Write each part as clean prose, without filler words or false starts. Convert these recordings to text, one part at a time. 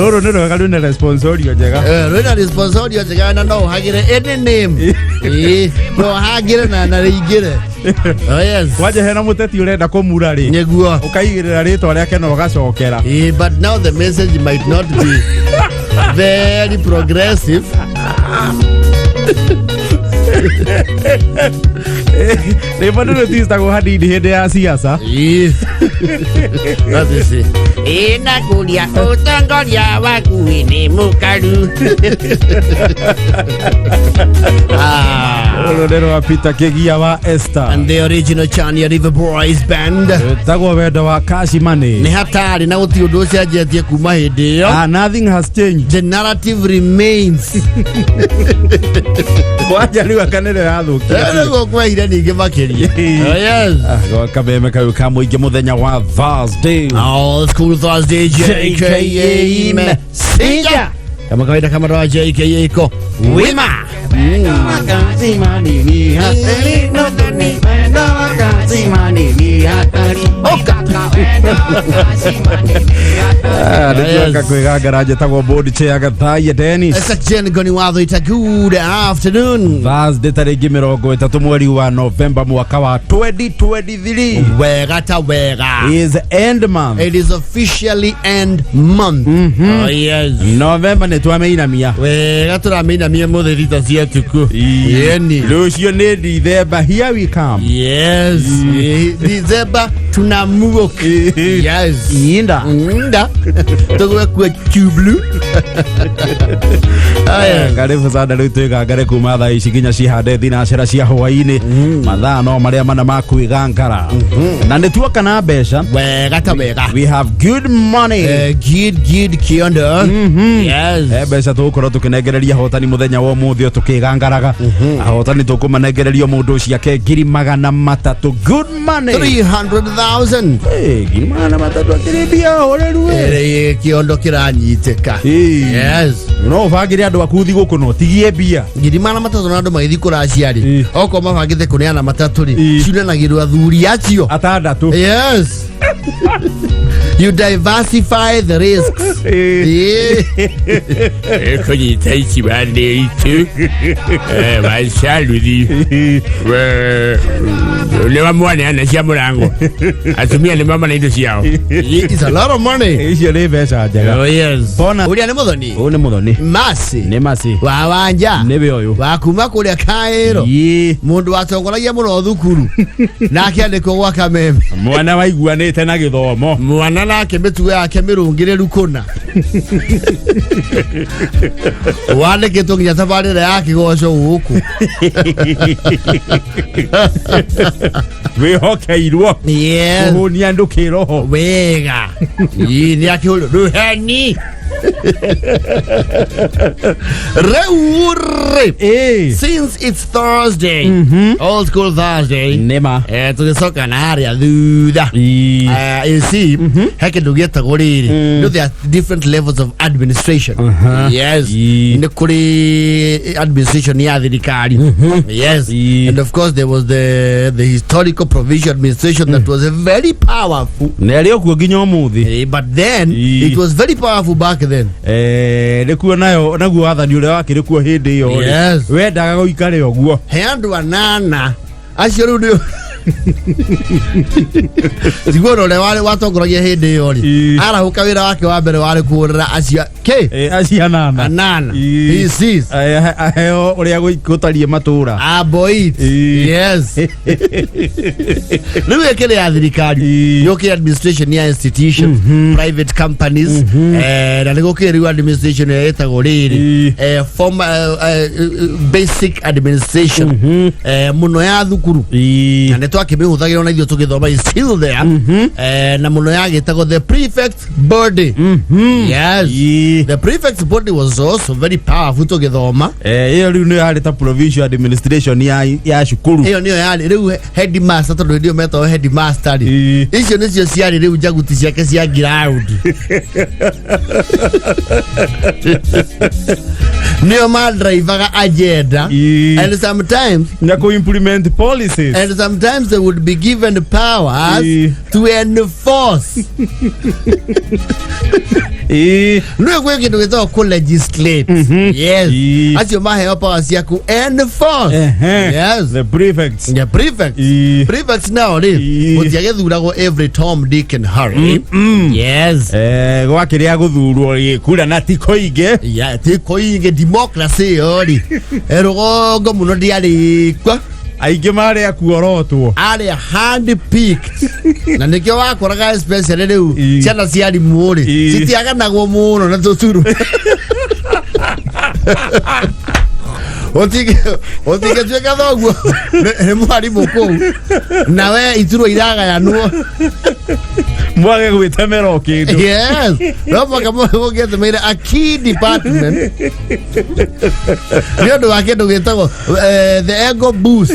Rũrũ nĩ rwega, rwĩna responsorio njega. Rwĩna responsorio njega na no ũhagĩre any name. Ĩĩ, no ũhagĩre na rĩingĩre. Oh, yes. Kwanja hena mũteti ũrenda kũmura rĩ, Nĩguo. ũkaigĩrĩra rĩtwa rĩake na ũgacokera. But now the message might not be very progressive. Rĩmwe nĩ rũtistagwo hanini hĩndĩ ya siasa. That is it. Inakuria utongoria waku nĩ mũkaru. Ah. Rũrũ nĩ rwa Peter Kĩgia wa Esther. And the original Chania River Boys Band. Rwĩtagwo wendo wa Kashimani. Nĩ hatari na gũtirĩ ũndũ ũcenjetie kuma hĩndĩ ĩyo. Ah, nothing has changed. The narrative remains. Kwanja rĩu akanĩrĩo yathũkia. Nĩguo kwehire ningĩ makĩria. Oh, yes. Ah, kameme kau ka mũingĩ mũthenya wa Thursday. Old School Thursday, JKA Messenger. Kama kawaida, kama dawa, JKA iko wima. Ah, nĩtuoka Yes. kwĩgangara. Njĩtagwo board chair Gathaiya Dennis. Section Goni Watho, it's a good afternoon. Thursday tarĩki 30 mweri wa Novemba mwaka wa 2023. Wega ta wega. Is end month. It is officially end month. Oh, yes. November nĩ twamĩinamia. Wega, tũramĩinamia mũthĩ thita cia tuku. Yeni. Rũciũ nĩ December, here we come. Yes. December tunamuok. Yes. Inda. Nda. Tũgwekua chublu. Aya. Karibu sana. Rĩu twĩgangare kuma thaa ici nginya cihande thinacera cia hwainĩ, mathaa no marĩa mana ma kwĩgangara, na nĩ tuoka na mbeca. Wega ta wega. We have good money. Good, good kiondo. Yes. Mbeca tũgũkorwo tũkĩnengereria ahotani mũthenya wa ũmũthĩ o tũkĩgangaraga. Ahotani tũkũmanengererio mũndũ ciake 300,000, good money. 300,000. Eh, 300,000 akĩrĩ mbia horeru. Kiondo kĩranyitĩka. Yes. No ũbangĩre andũ aku thigũkũ no tigie mbia. 300,000 na andũ magĩthiĩ kũracia rĩ, okorwo mabangĩte kũneana matatũ rĩ, ciunanagĩrwo athuri acio atandatũ. Yes, you diversify the risks. Kũnyita ici bandĩ itu bacaruthi nĩ wamwaneana cia mũrango, atumia nĩ mama na indo ciao. It's a lot of money. Icio nĩ mbeca njega. Oh, yes. Bona. Ũrĩa nĩ mũthoni. Ũyũ nĩ mũthoni. Masi. Nĩ masi. Wa wanja. Nĩwe ũyũ. Wa kuma kũrĩa kaĩro. Mũndũ watongoragia mũno thukuru na akĩandĩkwo gwa kameme. Mwana waiguanĩte na gĩthomo. Mwana nake mĩtugo yake mĩrũngĩrĩru kũna, wandĩkĩtwo nginya tabarĩra ya kĩgoco gũkũ. Wĩhokeirwo kũhũnia andũ kĩroho. Wega. Ii, nĩ akĩhũrwo rũheni rĩu rĩ. Since it's Thursday, Old School Thursday, Nĩma. Tũgĩcoka na harĩa thutha. You see, he kĩndũ gĩtagwo rĩrĩ. You know, there are different levels of administration. Yes. Nĩ kũrĩ administration ya thirikari. Yes. And of course there was the historical provincial administration that was very powerful. Na ĩrĩ okuo nginya ũmũthĩ. But then it was very powerful back then. Nĩkuo nayo naguo wathani ũrĩa wakĩrĩ kuo hĩndĩ ĩyo rĩ, wendaga gũikare ũguo. He andũ anana acio rĩu nĩ tiguo ũrĩa warĩ watongoragia hĩndĩ ĩyo rĩ, arahũka wĩra wake wa mbere warĩ kũhũrĩra acio kĩ. Acio anana. Anana. He sees. Aheo ũrĩa gũtariĩ matũra. Aboit. Yes, rĩu ĩkĩrĩ ya thirikari, yũkĩ administration ya institution, private companies, na nĩ gũkĩrĩ rĩu administration ĩrĩa ĩtagwo rĩrĩ formal, basic administration, mũno ya thukuru, na nĩ twakĩmĩhũthagĩra ona ithuĩ tũgĩthoma, is still there, na mũno yagĩtagwo the prefect body. Yes. The prefect body was also very powerful tũgĩthoma. Ĩyo rĩu nĩyo yarĩ ta provincial administration ya cukuru. Ĩyo nĩyo yarĩ rĩu headmaster, tondũ hĩndĩ ĩyo metagwo headmaster rĩ, icio nĩcio ciarĩ rĩu njaguti ciake cia ground, nĩo madraivaga agenda. And sometimes na ku implement policies. And sometimes they would be given powers to enforce. Nĩ gwĩ kĩndũ gĩtagwo kũ legislate. Yes. Acio maheo power cia ku enforce. Yes. The prefects. The prefects. Prefects nao rĩ, gũtiagĩthuragwo every Tom, Dick and Harry. Yes. Gwakĩrĩa gũthurwo gĩkura na ti kũingĩ. Ya, ti kũingĩ democracy ĩyo rĩ, rũgongo mũno ndĩarĩ kuo. Aingĩ marĩ akuorotwo. Arĩa hand picked, na nĩkĩo wakoraga especially rĩu ciana cia arimũ rĩ, citiaganagwo mũno na tũturu. Ũtingĩtuĩka thoguo nĩ mwarimũ kũu nawe iturwa iragayanwo. Mwage gwĩtemera o kĩndũ. Yes, no mwaka mũngĩatũmĩire a key department nĩ ũndũ wa kĩndũ gĩtagwo the ego boost.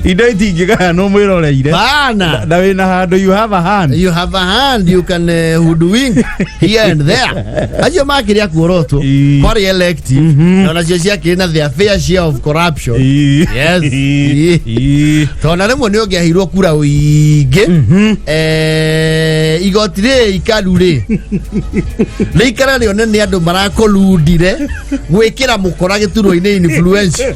Indo itingĩgayanwo mwĩroreire. Bana. Na wĩna handũ, you have a hand. You have a hand, you can hoodwink here and there. Acio makĩrĩa kuorotwo kwarĩ elective, na onacio ciakĩrĩ na their fair share of corruption. Yes. Tondũ na rĩmwe nĩ ũngĩaheirwo kura ũingĩ, igoti rĩ ikaru rĩ rĩikara rĩone nĩ andũ marakolundire gwĩkĩra mũkora gĩturwa-inĩ influence.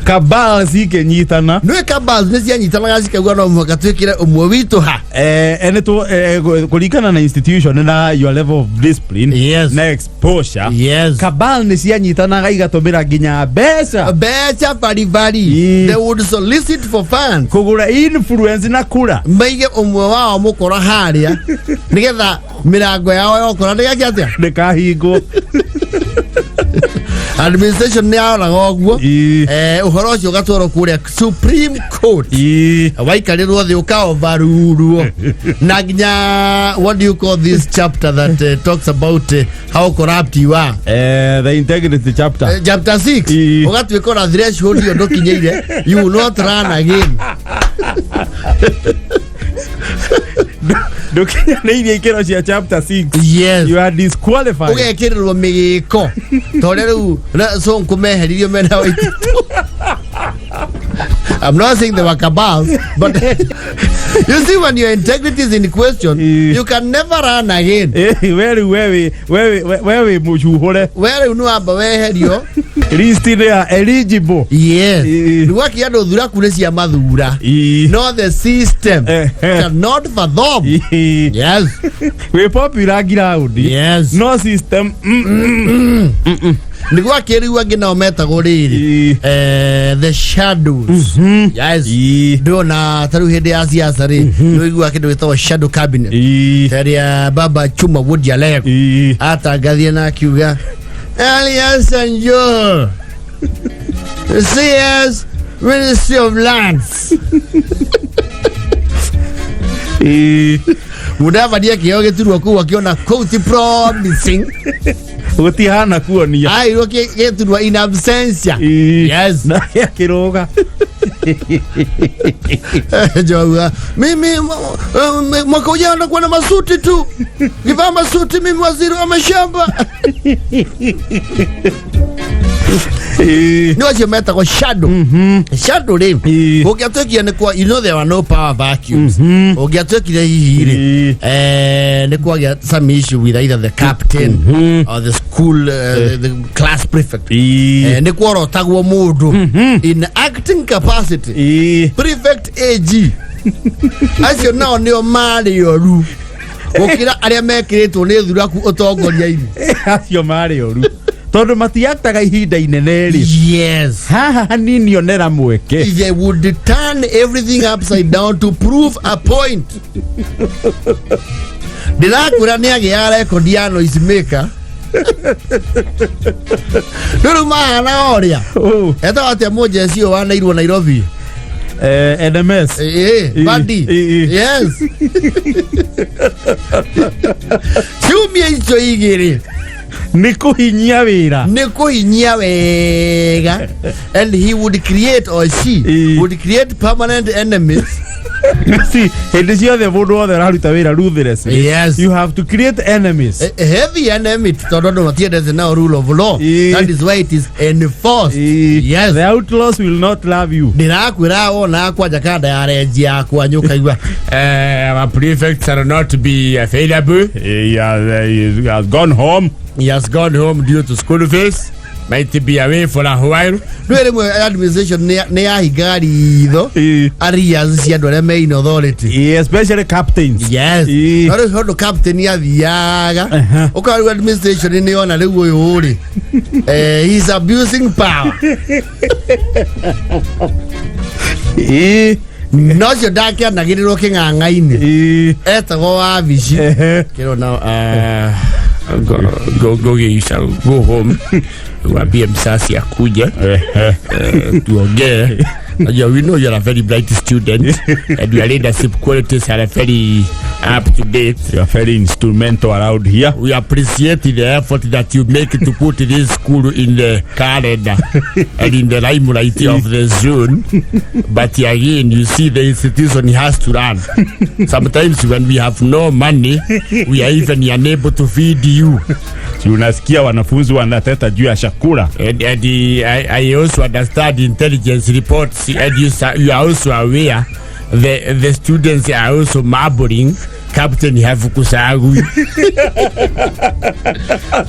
Cabal cikĩnyitana. Nĩ cabals nĩ cianyitanaga cikauga no mũhaka twĩkĩre ũmwe witũ ha. Nĩ kũringana na institution na your level of discipline na exposure. Cabal nĩ cianyitanaga igatũmĩra nginya mbeca. Mbeca baribari. They would solicit for funds. Kũgũra influence na kura. Maige ũmwe wao mũkora harĩa nĩgetha mĩrango yao yokora ndĩgeke atĩa? Ndĩkahingwo. Administration nĩ yaroraga ũguo. Ũhoro ũcio ũgatwarwo kũrĩa Supreme Court, waikarĩrwo thĩ ũkaovarurwo na nginya, what do you call this chapter that talks about how corrupt you are? The integrity chapter. Chapter 6. Ũgatuĩka ona threshold ĩyo ndũkinyĩire, you will not run again. Ndũkinyanĩirie ikĩro cia chapter 6. Yes. You are disqualified. Ũgekĩrĩrwo mĩgĩko ta ũrĩa rĩu Sonko meheririo mena Waititu. I'm not saying they were cabals, but you see, when your integrity is in question, you can never run again. We rĩu we wĩ mũcuhũre. We rĩu nĩ wamba weherio. List-inĩ ya eligible. Yes. Nĩgwakĩ andũ thuraku nĩ cia mathura. No the system cannot fathom. Yes. Wĩ popular ground. Yes. No system. Nĩguo akĩrĩu angĩ nao metagwo rĩrĩ, the shadows. Yes. Ndĩrona ta rĩu hĩndĩ ya siasa rĩ, nĩũiguaga kĩndũ gĩtagwo shadow cabinet. Ta ĩrĩa baba Chuma Wood Alego atangathire na akiuga Elias Sanjo CS Ministry of Lands. Mudavadi akĩheo gĩturwa kũu akĩona kũu ti promising. Gũtihana kuonia. Airwo gĩturwa in absentia. Yes. Nake akĩrũga. Jauga mimi mwaka ujao nakuwa na masuti tu, kivaa masuti mimi waziri wa mashamba. Nĩ acio metagwo shadow. Shadow rĩ, ũngĩatuĩkire nĩ kwa, you know there were no power vacuums, ũngĩatuĩkire hihi rĩ, nĩ kwagĩa some issue with either the captain or the school, the class prefect, nĩ kworotagwo mũndũ in acting capacity, prefect AG. Acio nao nĩo marĩ oru gũkĩra arĩa mekĩrĩtwo nĩ thuraku ũtongoria-inĩ. Acio marĩ oru tondũ matiaktaga ihinda inene rĩ. Haha hanini onera mweke. They would turn everything upside down to prove a point. Ndĩrakwĩra nĩ agĩaga rekondi ya noise maker. Rĩu mahana ũrĩa etagwo atĩa mũnjeci ũyũ wanairwo Nairobi? NMS. Bandi. Yes, ciumia icio igĩrĩ. Nĩ kũhinyia wĩra. Nĩ kũhinyia wega, and he would create or she would create permanent enemies. See, hĩndĩ ciothe mũndũ wothe ũraruta wĩra ruthlessly, you have to create enemies. A heavy enemy, tondũ andũ matiendete nao rule of law. That is why it is enforced. Yes. The outlaws will not love you. Ndĩrakwĩra wona kwanja kanda ya renji yakwa nyũkaigua Our prefect shall not be available. He has gone home. He has gone home due to school fees. Might be away for a while. Rĩu rĩmwe administration nĩ yahingaga ritho arrears cia andũ arĩa me in authority. Yeah, especially captains. Yes. No rĩu tondũ captain athiaga ũkora rĩu administration nĩ yona rĩu ũyũ rĩ, he is abusing power. No ũcio ndakĩanagĩrĩrwo kĩng'ang'a-inĩ, etagwo wabici kĩrona. Go, go, go, you shall go home. Waambie msasi akuje tuongee. Najua we know you're a very bright student and your leadership qualities are very up to date. You are very instrumental around here. We appreciate the effort that you make to put this school in the calendar and in the limelight of the zone. But again, you see, the institution has to run. Sometimes when we have no money, we are even unable to feed you. Si unasikia wanafunzi wanateta juu ya chakula. And I also understand intelligence reports, and you are also aware the students are also marbling captain hafukuzagwi.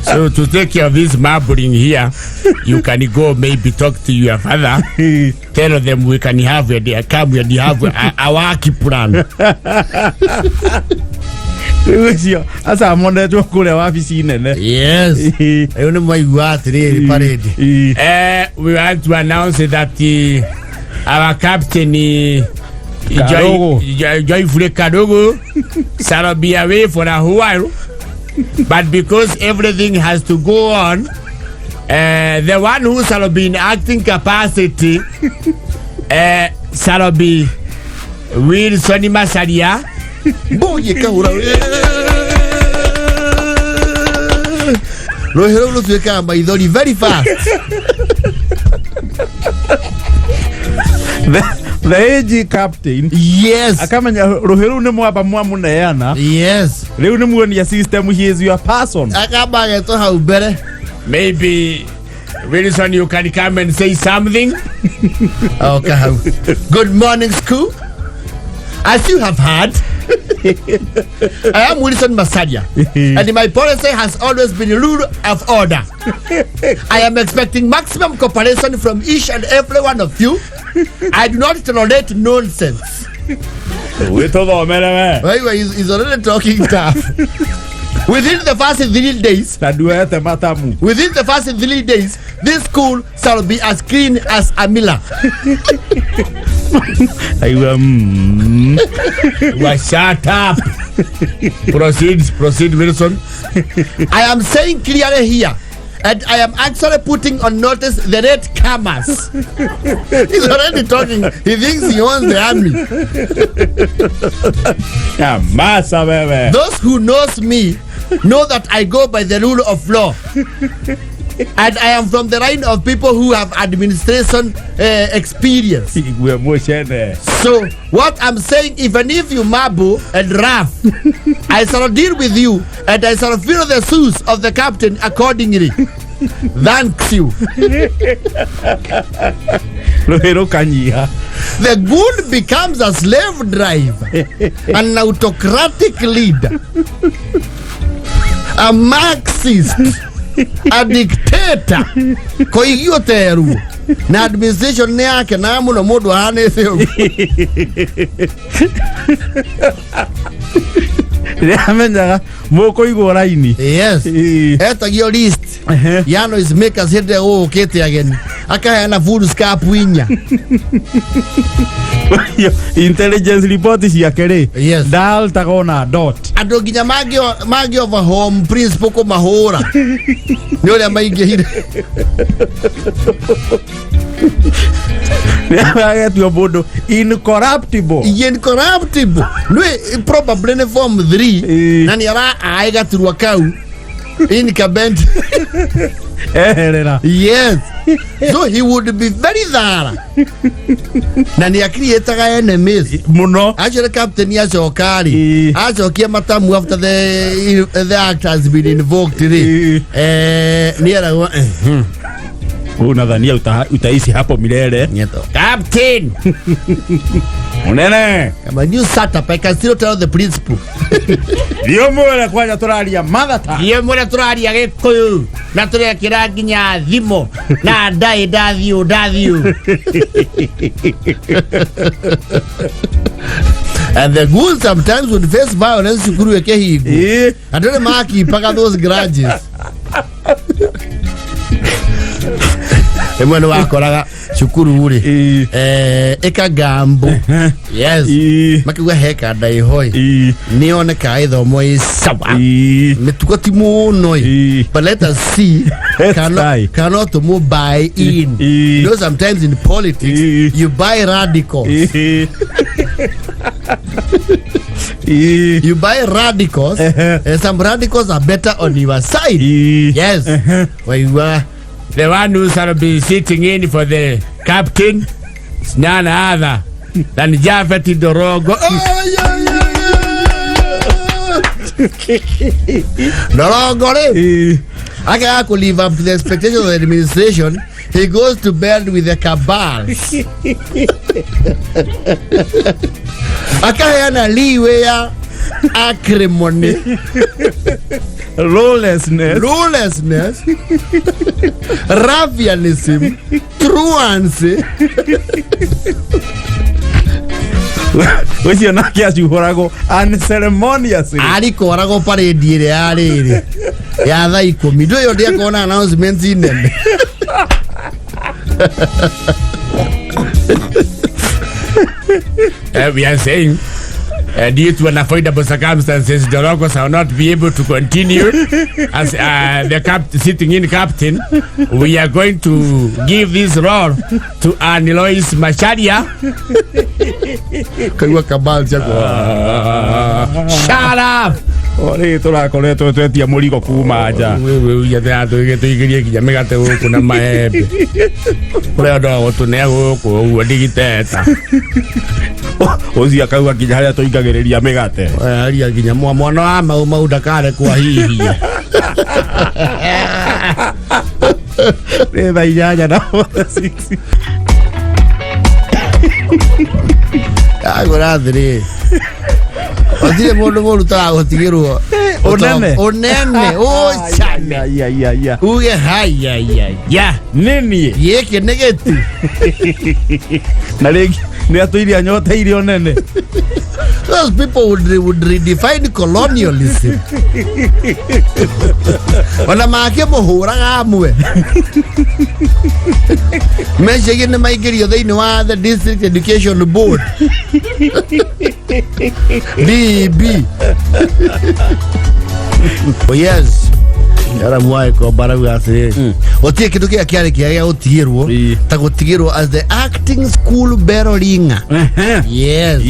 So to take care of this marbling here, you can go maybe talk to your father, tell them we can have a come and have a work plan. Rĩu ũcio acamonetwo kũrĩa wabici nene. Yes, rĩu nĩ mwaigua atĩrĩrĩ parade. We want to announce that our captain Kadogo. Joyfully Kadogo shall be away for a while. But because everything has to go on, the one who shall be in acting capacity shall be Wilson Masaria. Mbogi kahura rũhĩ rũu rũtuĩkaga maithori very fast. The AG captain akamenya rũhĩ rũu nĩ mwamba mwamũneana. Rĩu nĩ muonia system, he is your person. Akamba agetwo hau mbere. Maybe Wilson, you can come and say something. Okay, hau. Good morning, school. As you have heard, I am Wilson Masaria, and my policy has always been rule of order. I am expecting maximum cooperation from each and every one of you. I do not tolerate nonsense. Wĩtũthomere we. Well, he's already talking tough. Within the first 3 days, Na nduete matamu. Within the first 3 days, this school shall be as clean as a mirror. Aigua. Well, shut up. Proceed, proceed, Wilson. I am saying clearly here, and I am actually putting on notice the late comers. He's already talking. He thinks he owns the army. Nyamaza wewe. Those who knows me know that I go by the rule of law. And I am from the line of people who have administration experience. Igue mucene. So what I'm saying, even if you marble and rough, I shall deal with you and I shall fill the shoes of the captain accordingly. Thanks you. Rũhĩ rũkanyiha. The good becomes a slave driver, an autocratic leader, a Marxist, a dictator. Koigio teru. Na administration nĩ yake na mũno mũndũ ahanĩte ũguo. Rĩrĩa amenyaga mũkũigwo raini. Yes. Etagio list ya noise makers hĩndĩ ĩrĩa gũgũkĩte ageni, akaheana full scarp inya. Intelligence report ciake rĩ, ndaltaga ona dot. Andũ nginya mangĩ overhaul principal kũmahũra nĩ ũrĩa maingĩhire. Agetua mũndũ incorruptible. Incorruptible nĩ probably nĩ form 3 na nĩ ara aĩ gaturwa kau. Incumbent. Eherera. Yes, so he would be very thorough na nĩ acreataga enemies. Muno. Actually, captain acoka rĩ, acokia matamu after the act has been invoked rĩ, nĩ eragwo. Huu nadhania utaishi hapo milele. Captain! Munene. Kama you sat up, I can still tell the principal. Ndio mwere kwanja tũraria mother tongue. Thiĩ mwĩre tũraria Gĩkũyũ na tũrekĩra nginya thimo na ndaĩ ndathiũ ndathiũ. And the goons sometimes would face violence cukuru ĩkĩhingwo. Andũ nĩ makipaga those grudges. Rĩmwe nĩ wakoraga cukuru rĩ, ĩkagambo, yes, makiuga he kanda ĩhoi nĩoneka ĩthomo ĩ sawa, mĩtugo ti mũno ĩ, but let us see Let's kana try. kana tũmũ buy in. You know, sometimes in politics you buy radicals. You buy radicals and some radicals are better on your side. Yes, waigua. The one who shall be sitting in for the captain is none other than Japhet Dorogo. Oh, yeah. Ndorogo rĩ, akaga kũ live up to the expectations of the administration, he goes to bed with the cabals, akaheana leeway ya acrimony, Lawlessness. Ruthlessness, ruffianism, truancy. Ũcio nake acuhũragwo unceremoniously. Arikoragwo parade ĩrĩa ya rĩrĩ ya thaa 10 ndå ĩyo ndĩakona announcements nene. We are saying, due to unavoidable circumstances, Dorogo shall not be able to continue as the sitting in captain. We are going to give this role to Anilois Macharia. Kaigua kabal ciakwa. Shut up! O rĩ tũrakoretwo twetia mũrigo kuma nja. Tũigĩrie nginya mĩgate gũkũ na maembe ũrĩa ndoga gũtũnea gũkũ ũguo ndigiteta. Ũcio akauga nginya harĩa tũingagĩrĩria mĩgate. Aria nginya mwana wa mau mau ndakarekwo ahihie. Nĩ thaa 8:46. Agũra thĩrĩ gũtirĩ mũndũ mũru ta gũtigĩrwo Ũnene. Ũnene ũcame. Ai, ai, ai, ai. Uge haiyaiyaya. Nĩ niĩ. Gĩkĩ nĩ gĩti. Na rĩngĩ nĩ atũiria nyoteire ũnene. Those people would redefine colonialism. Ona make mũhũraga amwe meciagia nĩ maingĩrio thĩinĩ wa the district education board, DEB. Oh yes, Yaramuaĩ komba arauga atĩrĩrĩ, gũtirĩ kĩndũ kĩrĩa kĩarĩ kĩega gĩa gũtigĩrwo ta gũtigĩrwo as the acting school bell ringer. Yes.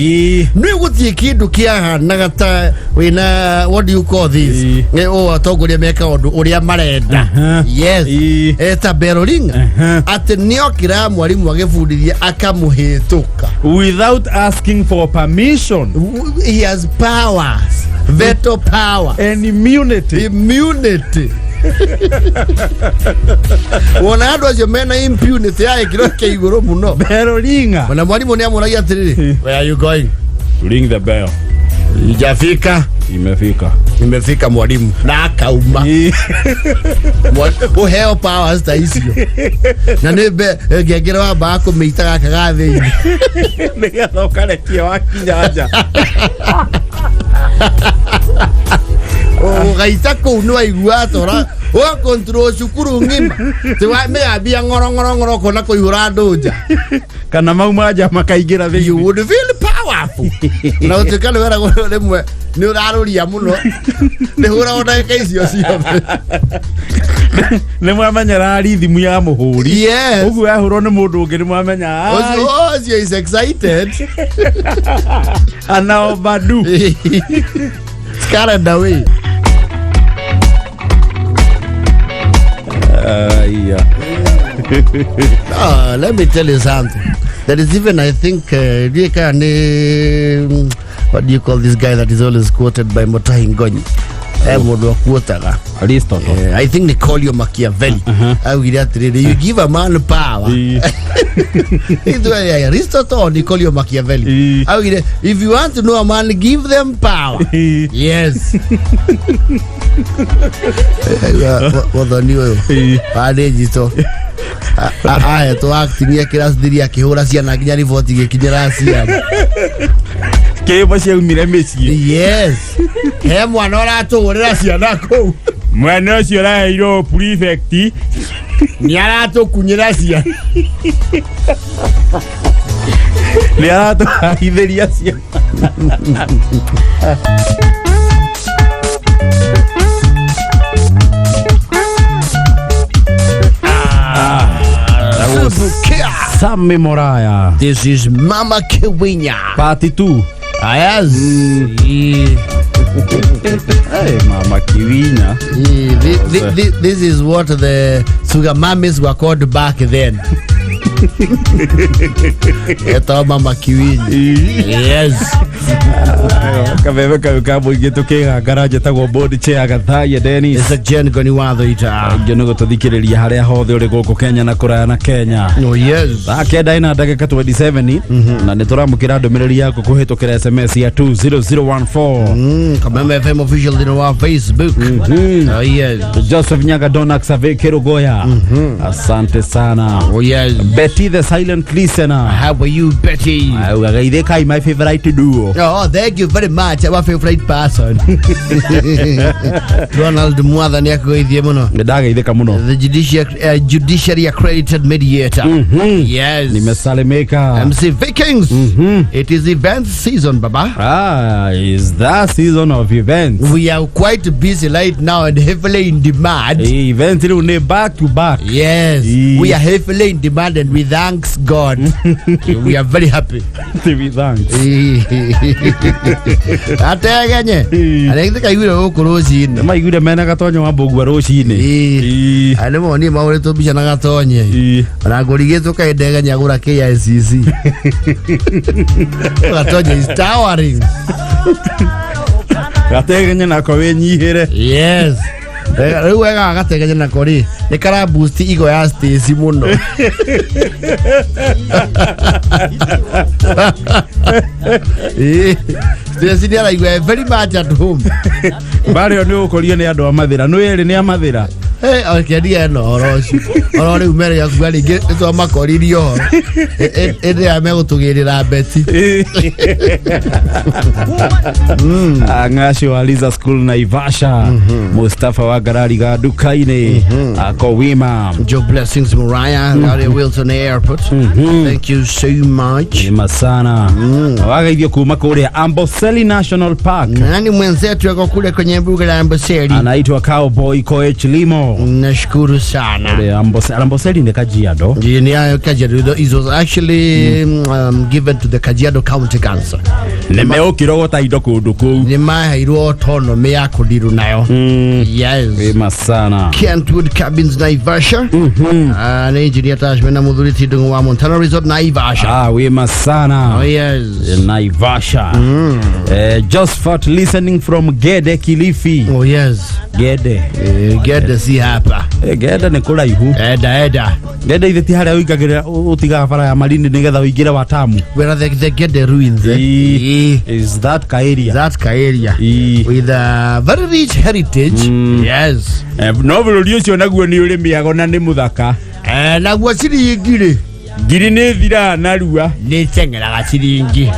Nĩ gũtirĩ kĩndũ kĩahanaga ta wĩna, what do you call this? Ũ atongoria meka ũndũ ũrĩa marenda. Yes. Ta bell ringer atĩ nĩokĩra mwarimũ agĩbundithia akamũhĩtũka without asking for permission. He has powers, veto power and immunity. Immunity. Wona andũ acio mena impunity ya gĩkĩro kĩa igũrũ mũno. Bell ringer. Ona mwarimũ nĩ amũragia atĩrĩrĩ, "Where are you going?" Ring the bell. Ijafika. Imefika. Imefika, mwalimu, na akauma. Ũheo powers ta icio na nĩ ngengere wambaga kũmĩita gaka ga thĩinĩ. Nĩgetha ũkarekia wakinya nja. Ũgaita kũu nĩ waigua tora ũga control cukuru ng'ima ti mĩgambia ng'oro ng'oro ng'oro ũkona kũihũra andũ nja. Kana mauma nja makaingĩra You thĩinĩ. Would feel powerful na gũtuĩka nĩ weragwo rĩmwe nĩ ũrarũria mũno nĩ hũragwo ndagĩka icio ciothe. Nĩ mwamenyera rithimu ya mũhũri. Yes. Ũguo yahũrwo nĩ mũndũ ũngĩ nĩ mwamenya Ũcio ũcio is excited. Ana overdo. It's carried away. Aya. Ah, let me tell you something. There is even, I think, what do you call this guy that is always quoted by Mutahi Ngonyi? Mundu akuotaga. Aristotle. I think Niccolò Machiavelli. Augire atiriri, you give a man power. Ithuĩ Aristotle or Niccolò Machiavelli. Augire, if you want to know a man, give them power. Yes. Muthoni ũyũ wa digital ahetwo acting ya kĩraci akĩhũra ciana nginya riboti igĩkinyĩra aciari. Kĩmbo ciaumire mĩciĩ. Yes, he mwana ũratũgũrĩra ciana kũu. Mwana ũcio ũraheirwo prefect nĩ aratũkunyĩra ciana. Nĩ aratũhahithĩria ciana. Sami Moraya. This is Mama Kiwinya. Part 2. Yes. Hey, Mama Kiwinya. This is what the sugar mummies were called back then. Etagwo Mama Kiwinya. Yes. Kabebe kau ka mũingĩ tũkĩgangara njĩtagwo board chair Gathaia Dennis. It's a Jen Goni watho ita. Ingĩ nĩ gũtũthikĩrĩria harĩa hothe ũrĩ gũkũ Kenya na kũraya na Kenya. Oh yes. Thaa kenda ina ndagĩka 27 na nĩ tũramũkĩra ndũmĩrĩri yaku kũhĩtũkĩra SMS ya 20014. Kameme FM official thĩinĩ wa Facebook. Oh yes. Joseph Nyaga Donax Ave Kerugoya. Asante sana. Oh yes. Betty the silent listener. How are you, Betty? Augaga ithe kai my favorite duo. Oh, thank you very much. Our favorite person. Ronald Mwathani akũgeithie mũno. Nĩ ndageithĩka mũno. The judiciary accredited mediator. Yes. Nimesalimika. MC Vikings. It is event season, Baba. Ah, is that season of events. We are quite busy right now and heavily in demand. Event rĩu nĩ back to back. Yes, we are heavily in demand and we thanks God. We are very happy. TV thanks. Ategenye. Arĩa kaiguire gũkũ rũcinĩ. Maiguire mena gatonyo wa mbũgua rũcinĩ. Arĩa monire mahũrĩtwo mbica na gatonye. Ona ngũrigĩtwo kaĩ Ndegenya agũra KICC. Gatonye is towering. Gategenye nako wĩnyihĩre. Yes. Rĩu wega gategenya nako rĩ nĩ kara boost igo ya Stacy mũno. Stacy nĩ araigua very much at home. Barĩ nĩ ũkũrio nĩ andũ a mathĩra. Nĩ erĩ nĩ a mathĩra. Kĩandiga ĩno ũhoro ũcio oro rĩu mere akuga rĩngĩ nĩ twamakoririe ũhoro ĩndĩ ya megũtũgĩrĩra beti. Ng'acio wa Liza School Naivasha. Mustafa wa Garari ga Dukaini. Ako wima. Joe Blessings Mariah out at Wilson Airport. Thank you so much. Wima sana. Wageithio kuma kũrĩa Amboseli National Park. Nani mwenzetu ako kule kwenye mbuga la Amboseli? Anaitwa Cowboy Koech Limo. Nashukuru sana. Amboseli ni Kajiado. Ni hayo Kajiado. It was actually given to the Kajiado County Council. Nĩmeũkĩrogota indo kũndũ kũu. Nĩ maheirwo autonomy ya kũndiru nayo. Yes. Wima sana. Kentwood Cabins Naivasha. Nĩ engineer Tashman na Muthuri Tidungu wa Montana Resort Naivasha. Ah, wima sana. Oh yes. Naivasha. Josephat listening from Gede Kilifi. Oh yes. Gede. Gede si hapa. Gede nĩ kũraihu. Eda eda. Gede ithe ti harĩa ũingagĩrĩra ũtigaga bara ya Malindi nĩgetha ũingĩre Watamu. Where are the Gede ruins? Eh? Is that ka area? That ka area. With a very rich heritage. Yes. No bũrũri ũcio naguo nĩ ũrĩ mĩago na nĩ mũthaka. Naguo ciringi rĩ. Ngiri nĩ thiraga narua. Nĩ teng'eraga ciringi.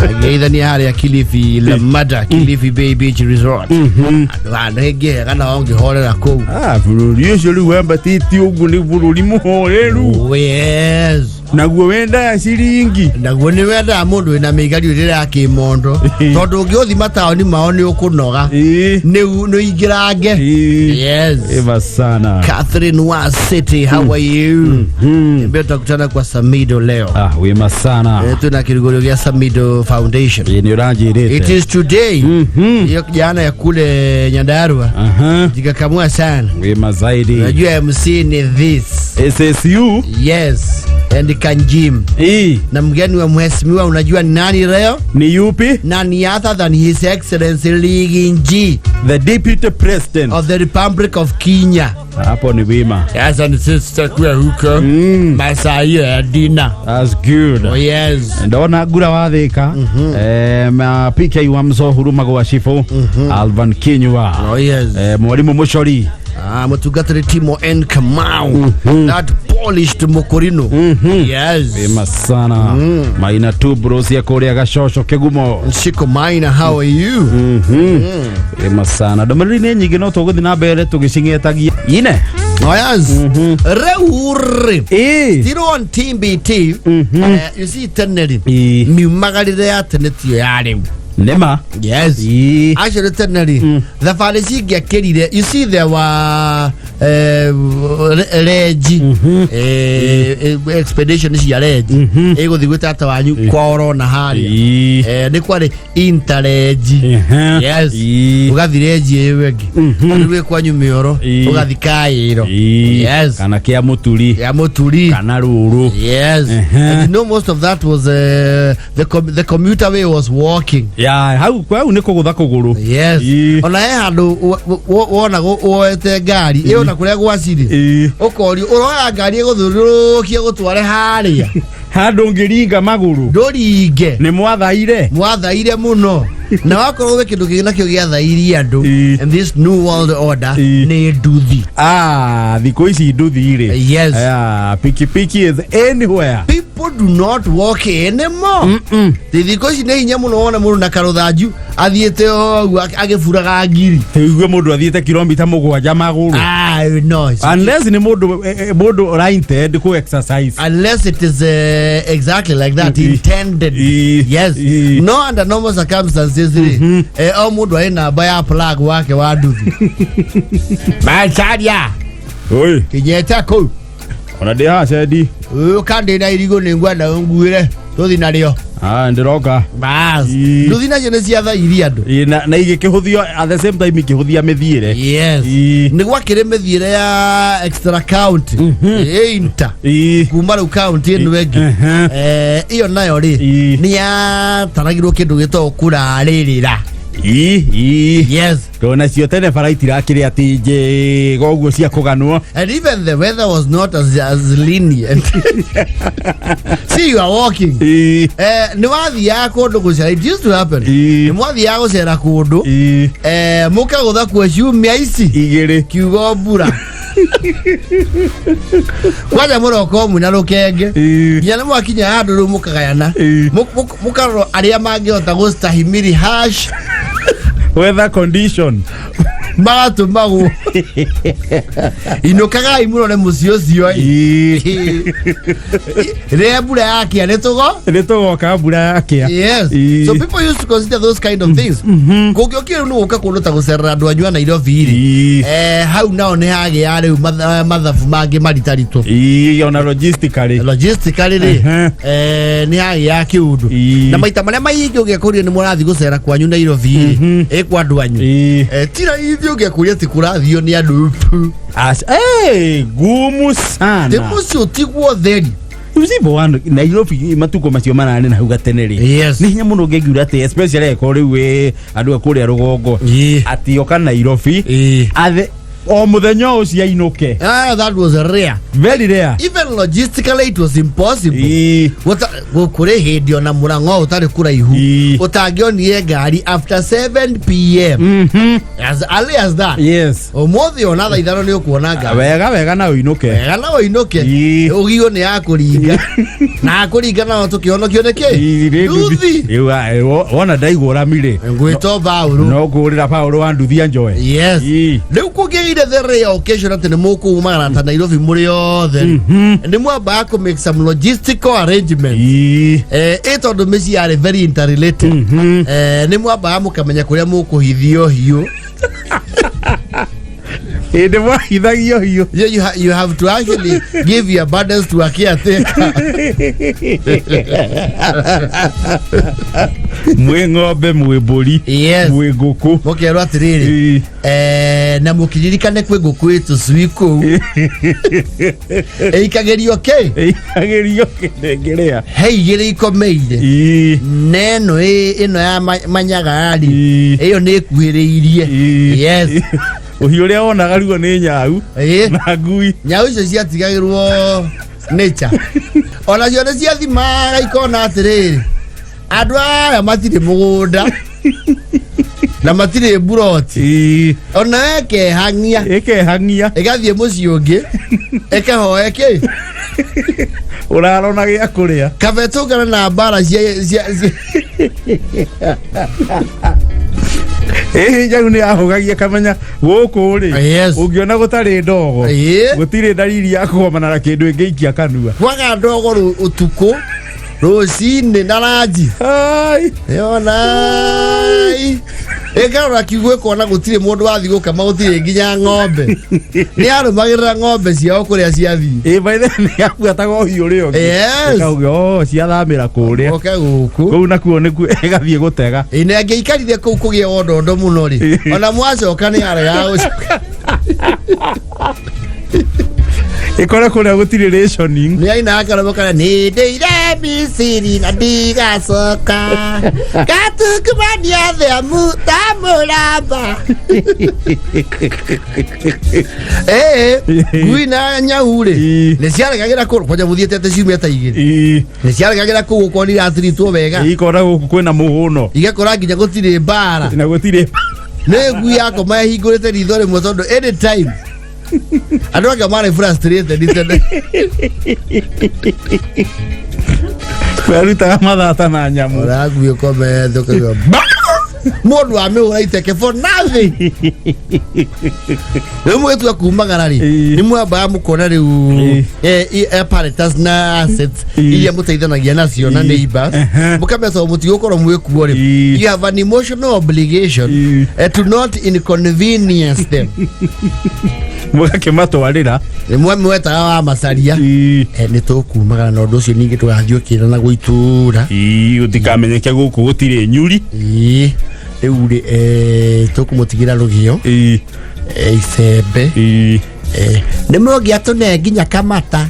Ageithania harĩa Kilifi Lamada, Kilifi Bay Beach Resort. Andũ handũ hengĩ hega na ũngĩhorera kũu. Ah, bũrũri ũcio rĩu wambatĩte ũguo nĩ bũrũri mũhoreru. Oh, yes. Naguo wendaga ciringi. Naguo nĩ wendaga mũndũ wĩna mĩigario ĩrĩa ya kĩmondo, tondũ ũngĩũthi mataũni mao nĩ ũkũnoga. Nĩ ũingĩrange. Yes. Eva sana. Catherine wa City, how are you? Mbele tutakutana kwa Samido leo. Ah, wima sana. Tuna kirugurio gĩa Samido Foundation. Ĩ, nĩ ũranjĩrĩte. It is today. Hiyo jana ya kule Nyandarua. Jikakamua sana. Wima zaidi. Unajua MC ni this. SSU. Yes. And Kanjim. Na mgeni wa mheshimiwa unajua ni nani leo? Ni yupi? Nani other than His Excellency Lee The Deputy President of the Republic of Kenya. Hapo ni wima. Sasa ni sisi tutakuwa huko masaa hiyo ya dina. That's good. Oh yes. Ndona ngura wathika ma PK wa mcohuru magwa cibũ Alvan Kinyua. Oh yes. Mwarimu Mucori. Ah, mũtungatĩri Timo N Kamau. That polished Mokorino. Yes. Wima sana. Maina tu bros ya kũrĩa Gacoco Kĩgumo. Shiko Maina, how are you? Wima sana. Ndũmĩrĩri nĩ nyingĩ no tũgũthiĩ na mbere tũgĩcing'etagia ine. Oh yes. Rĩu rĩ. Still on TBT. You see tene rĩ. Miumagarĩre ya tene tiyo ya rĩu. Nĩma. Yes. Actually tene rĩ, thabarĩ cingĩakĩrire, you see there were renji, expedition cia renji ĩgũthiĩ gwĩ tata wanyu kwao na harĩa. Nĩ kwarĩ interrenji. Yes. Ũgathi renji ĩyo ĩngĩ rĩu wĩ kwanyu mĩoro, ũgathi kaĩro. Yes. Kana kĩa mũturi. Ya mũturi. Kana rũrũ. Yes. And you know most of that was the commuter way was walking. Ya hau hau nĩ kũgũtha kũgũrũ. Yes. Ona he handũ wona woete ngari ĩyo na kũrĩa gwacirĩ, ũkorio ũroya ngari ĩgũthiũrũrũkie gũtware harĩa handũ ũngĩringa magũrũ. Ndũringe. Nĩ mwathaire. Mwathaire mũno. Na wakorwo gwĩ kĩndũ kĩngĩ nakĩo gĩathairie andũ in this new world order nĩ nduthi. Ah, thikũ ici nduthi rĩ. Yes. Ah, pikipiki is anywhere. People do not walk anymore. Thikũ ici nĩ hinya mũno wone mũndũ na karũthanju athiĩte ũguo agĩburaga ngiri. Tũigue mũndũ athiĩte kilomita 7 magũrũ. Ah, no. Unless nĩ mũndũ mũndũ ũra intend ku exercise. Unless it is exactly like that, intended. Yes. No, under normal circumstances rĩ, o mũndũ arĩ namba ya plug wake wa nduthi. Macharia. Oi. Kinyeta kũu. Ona ndĩ haha cendi. Ũka ndĩ na irigũ nĩ ngwenda ũnguĩre tũthi narĩo. Ah, ndĩroka. Bas. Nduthi nacio nĩ ciathairie andũ. Na igĩkĩhũthio at the same time ikĩhũthia mĩthiĩre. Yes. Nĩ gwakĩrĩ mĩthiĩre ya extra county. Inter. Kuma rĩu county ĩno ĩngĩ. Ĩyo nayo rĩ nĩ yataragirwo kĩndũ gĩtagwo kũrarĩrĩra. Yes. Tondũ nacio tene bara itirakĩrĩ atĩ njega ũguo cia kũganwo. And even the weather was not as lenient. See, you are walking. Nĩ wathiaga kũndũ gũcera. It used to happen. Nĩ mwathiaga gũcera kũndũ. Mũkagũtha kuo ciumia ici. Igĩrĩ. Kiugo mbura. Kwanja mũroka mwĩna rũkenge. Nginya nĩ mwakinya handũ rĩu mũkagayana. Mũkarora arĩa mangĩhota gũstahimili harsh weather condition. Magatũmagwo. Inũkagai mũrore mũciĩ ũcio. Rĩrĩa mbura yakia nĩ tũgo? Nĩ tũgoka mbura yakia. Yes. So people used to consider those kind of things. Kũngĩokire rĩu nĩ gũka kũndũ ta gũcerera andũ anyu a Nairobi rĩ. Hau nao nĩ hagĩa rĩu mathabu mangĩ maritaritũ. Ona logistically. Logistically rĩ, nĩ hagĩa kĩũndũ. Na maita marĩa maingĩ ũngĩakũria nĩ mũrathiĩ gũcera kwanyu Nairobi rĩ, ĩ kwa andũ anyu. Ti raithi ũngĩakũria atĩ kũrathio nĩ andũ. Gumu sana. Tĩ mũciĩ ũtigwo theri. Uzibo wa Nairobi matuko macio mararĩ na hau gatene rĩ. Yes. Nĩ hinya mũno ũngĩngiuga atĩ especially angĩkorwo rĩu wĩ andũ a kũrĩa rũgongo. Atĩ oka Nairobi. Athe o mũthenya ũcio ainũke. Ah, that was rare. Very rare. Even logistically it was impossible. Kũrĩ hĩndĩ ona mũrang'o ũtarĩ kũraihu ũtangĩonire ngari after 7 p.m. As early as that. Yes. Ũmũthĩ ona thaa 5 nĩ ũkuona ngari. Wega wega na ũinũke. Wega na ũinũke. Ũgio nĩ ya kũringa. Na kũringa nao tũkĩhonokio nĩ kĩ? Nduthi. Wona ndaigua rami rĩ. Ngwĩtwo Paũlũ. No ngũrĩra Paũlũ wa nduthi anjoe. Yes. Rĩu kũngĩgĩire Gwakinyĩire the rare occasion atĩ nĩ mũkumagara ta Nairobi mũrĩ othe rĩ, nĩ mwambaga kũ make some logistical arrangements. Ĩ tondũ mĩciĩ yarĩ very interrelated, nĩ mwambaga mũkamenya kũrĩa mũkũhithio hiũ. Ĩ nĩ mwahithagio hiũ. You have to actually give your burdens to a caretaker. Mwĩ ng'ombe, mwĩ mbũri, mwĩ ngũkũ. Mũkerwo atĩrĩrĩ, na mũkĩririkane kwĩ ngũkũ ĩ tũcui kũu ĩikagĩrio kĩ. Ĩikagĩrio kĩnengerea. He igĩrĩ ikomeire na ĩno ĩno ya manyaga-rĩ, ĩyo nĩ ĩkuhĩrĩirie. Yes. Ũhiũ ũrĩa wonaga ruo nĩ nyau na ngui. Nyau icio ciatigagĩrwo nature, onacio nĩ ciathimaga ikona atĩrĩrĩ, andũ aya matirĩ mũgũnda na matirĩ mburoti, ona ĩkehang'ia. Ĩkehang'ia. Ĩgathiĩ mũciĩ ũngĩ ĩkahoe kĩ. Ũrarona gĩa kũrĩa. Kabe tũngana na mbara cia. Ĩhĩ, nyau nĩ yahũgagia kamenya gũkũ rĩ, ũngĩona gũtarĩ ndogo, gũtirĩ dalili ya kũgomana na kĩndũ ĩngĩikia kanua. Kwaga ndogo ũtukũ, rũcinĩ na ranji yonai ĩkarora kiugo ĩkona gũtirĩ mũndũ wathiĩ gũkama, gũtirĩ nginya ng'ombe. Nĩ arũmagĩrĩra ng'ombe ciao kũrĩa ciathiĩ. Ĩ, by the way, nĩ yabuataga ũhiũ ũrĩa ũngĩ. Ĩkauga, "Oh, ciathamĩra kũrĩa." Oke gũkũ. Kũu nakuo nĩkuo ĩgathiĩ gũtega. Ĩ, na angĩaikarire kũu kũgĩe wondondo mũno rĩ, ona mwacoka nĩ aregaga gũcoka. Ĩkore kũrĩa gũtirĩ rationing. Nĩ ainaga karũmũ karĩa, "Nĩ ndĩire Misiri na ndigacoka gatukubania themu ta mũramba." Ĩĩ, ngui na nyau rĩ, nĩ ciaregagĩra kũndũ kwanja mũthiĩte atĩ ciumia ta 2, nĩ ciaregagĩra kũu gũkorwo nĩ iratiritwo wega. Ikona gũkũ kwĩna mũhũno. Igakora nginya gũtirĩ mbara. Na gũtirĩ. Nĩ ngui yakoma ĩhingũrĩte ritho rĩmwe tondũ anytime andũ ake marĩ frustrated tene. Merutaga mathata na nyamũ. Ũragui ũkomete ũkaigua ba mũndũ amĩhũra iteke for nothing. Rĩu mũgĩtua kumagara rĩ, nĩ mwambaga mũkona rĩu apparatus na assets iria mũteithanagia nacio na neighbors, mũkamenya tondũ mũtigũkorwo mwĩ kuo rĩ, you have an emotional obligation to not inconvenience them. Mũgakĩmatwarĩra. Nĩ mwetaga wa macaria, nĩ tũkumagara na ũndũ ũcio ningĩ tũgathiĩ ũkĩrana gwĩtũra. Gũtikamenyeke gũkũ gũtirĩ nyuri. Ĩĩ, rĩu rĩ, tũkũmũtigĩra rũgĩo, icembe, nĩ mũngĩatũne nginya kamata.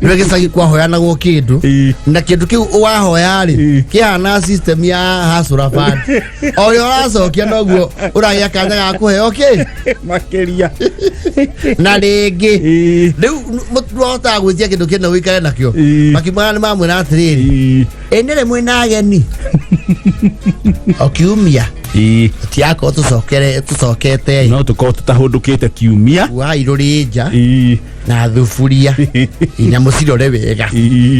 Nĩ gĩcagi kwahoyanagwo kĩndũ, na kĩndũ kĩu wahoya rĩ, kĩhana system ya hasũra fund, o ũrĩa ũracokia noguo ũragĩa kanya ga kũheo kĩ. Makĩria. Na rĩngĩ rĩu ndwahotaga gwĩtia kĩndũ kĩna ũikare nakĩo. Makiumaga nĩ mamwĩra atĩrĩrĩ, ĩ nĩ mwĩna ageni o kiumia, tutiakorwo tũcokere tũcokete. No tũkorwo tũtahũndũkĩte kiumia. Kuai rũrĩnja na thuburia na mũcirore wega.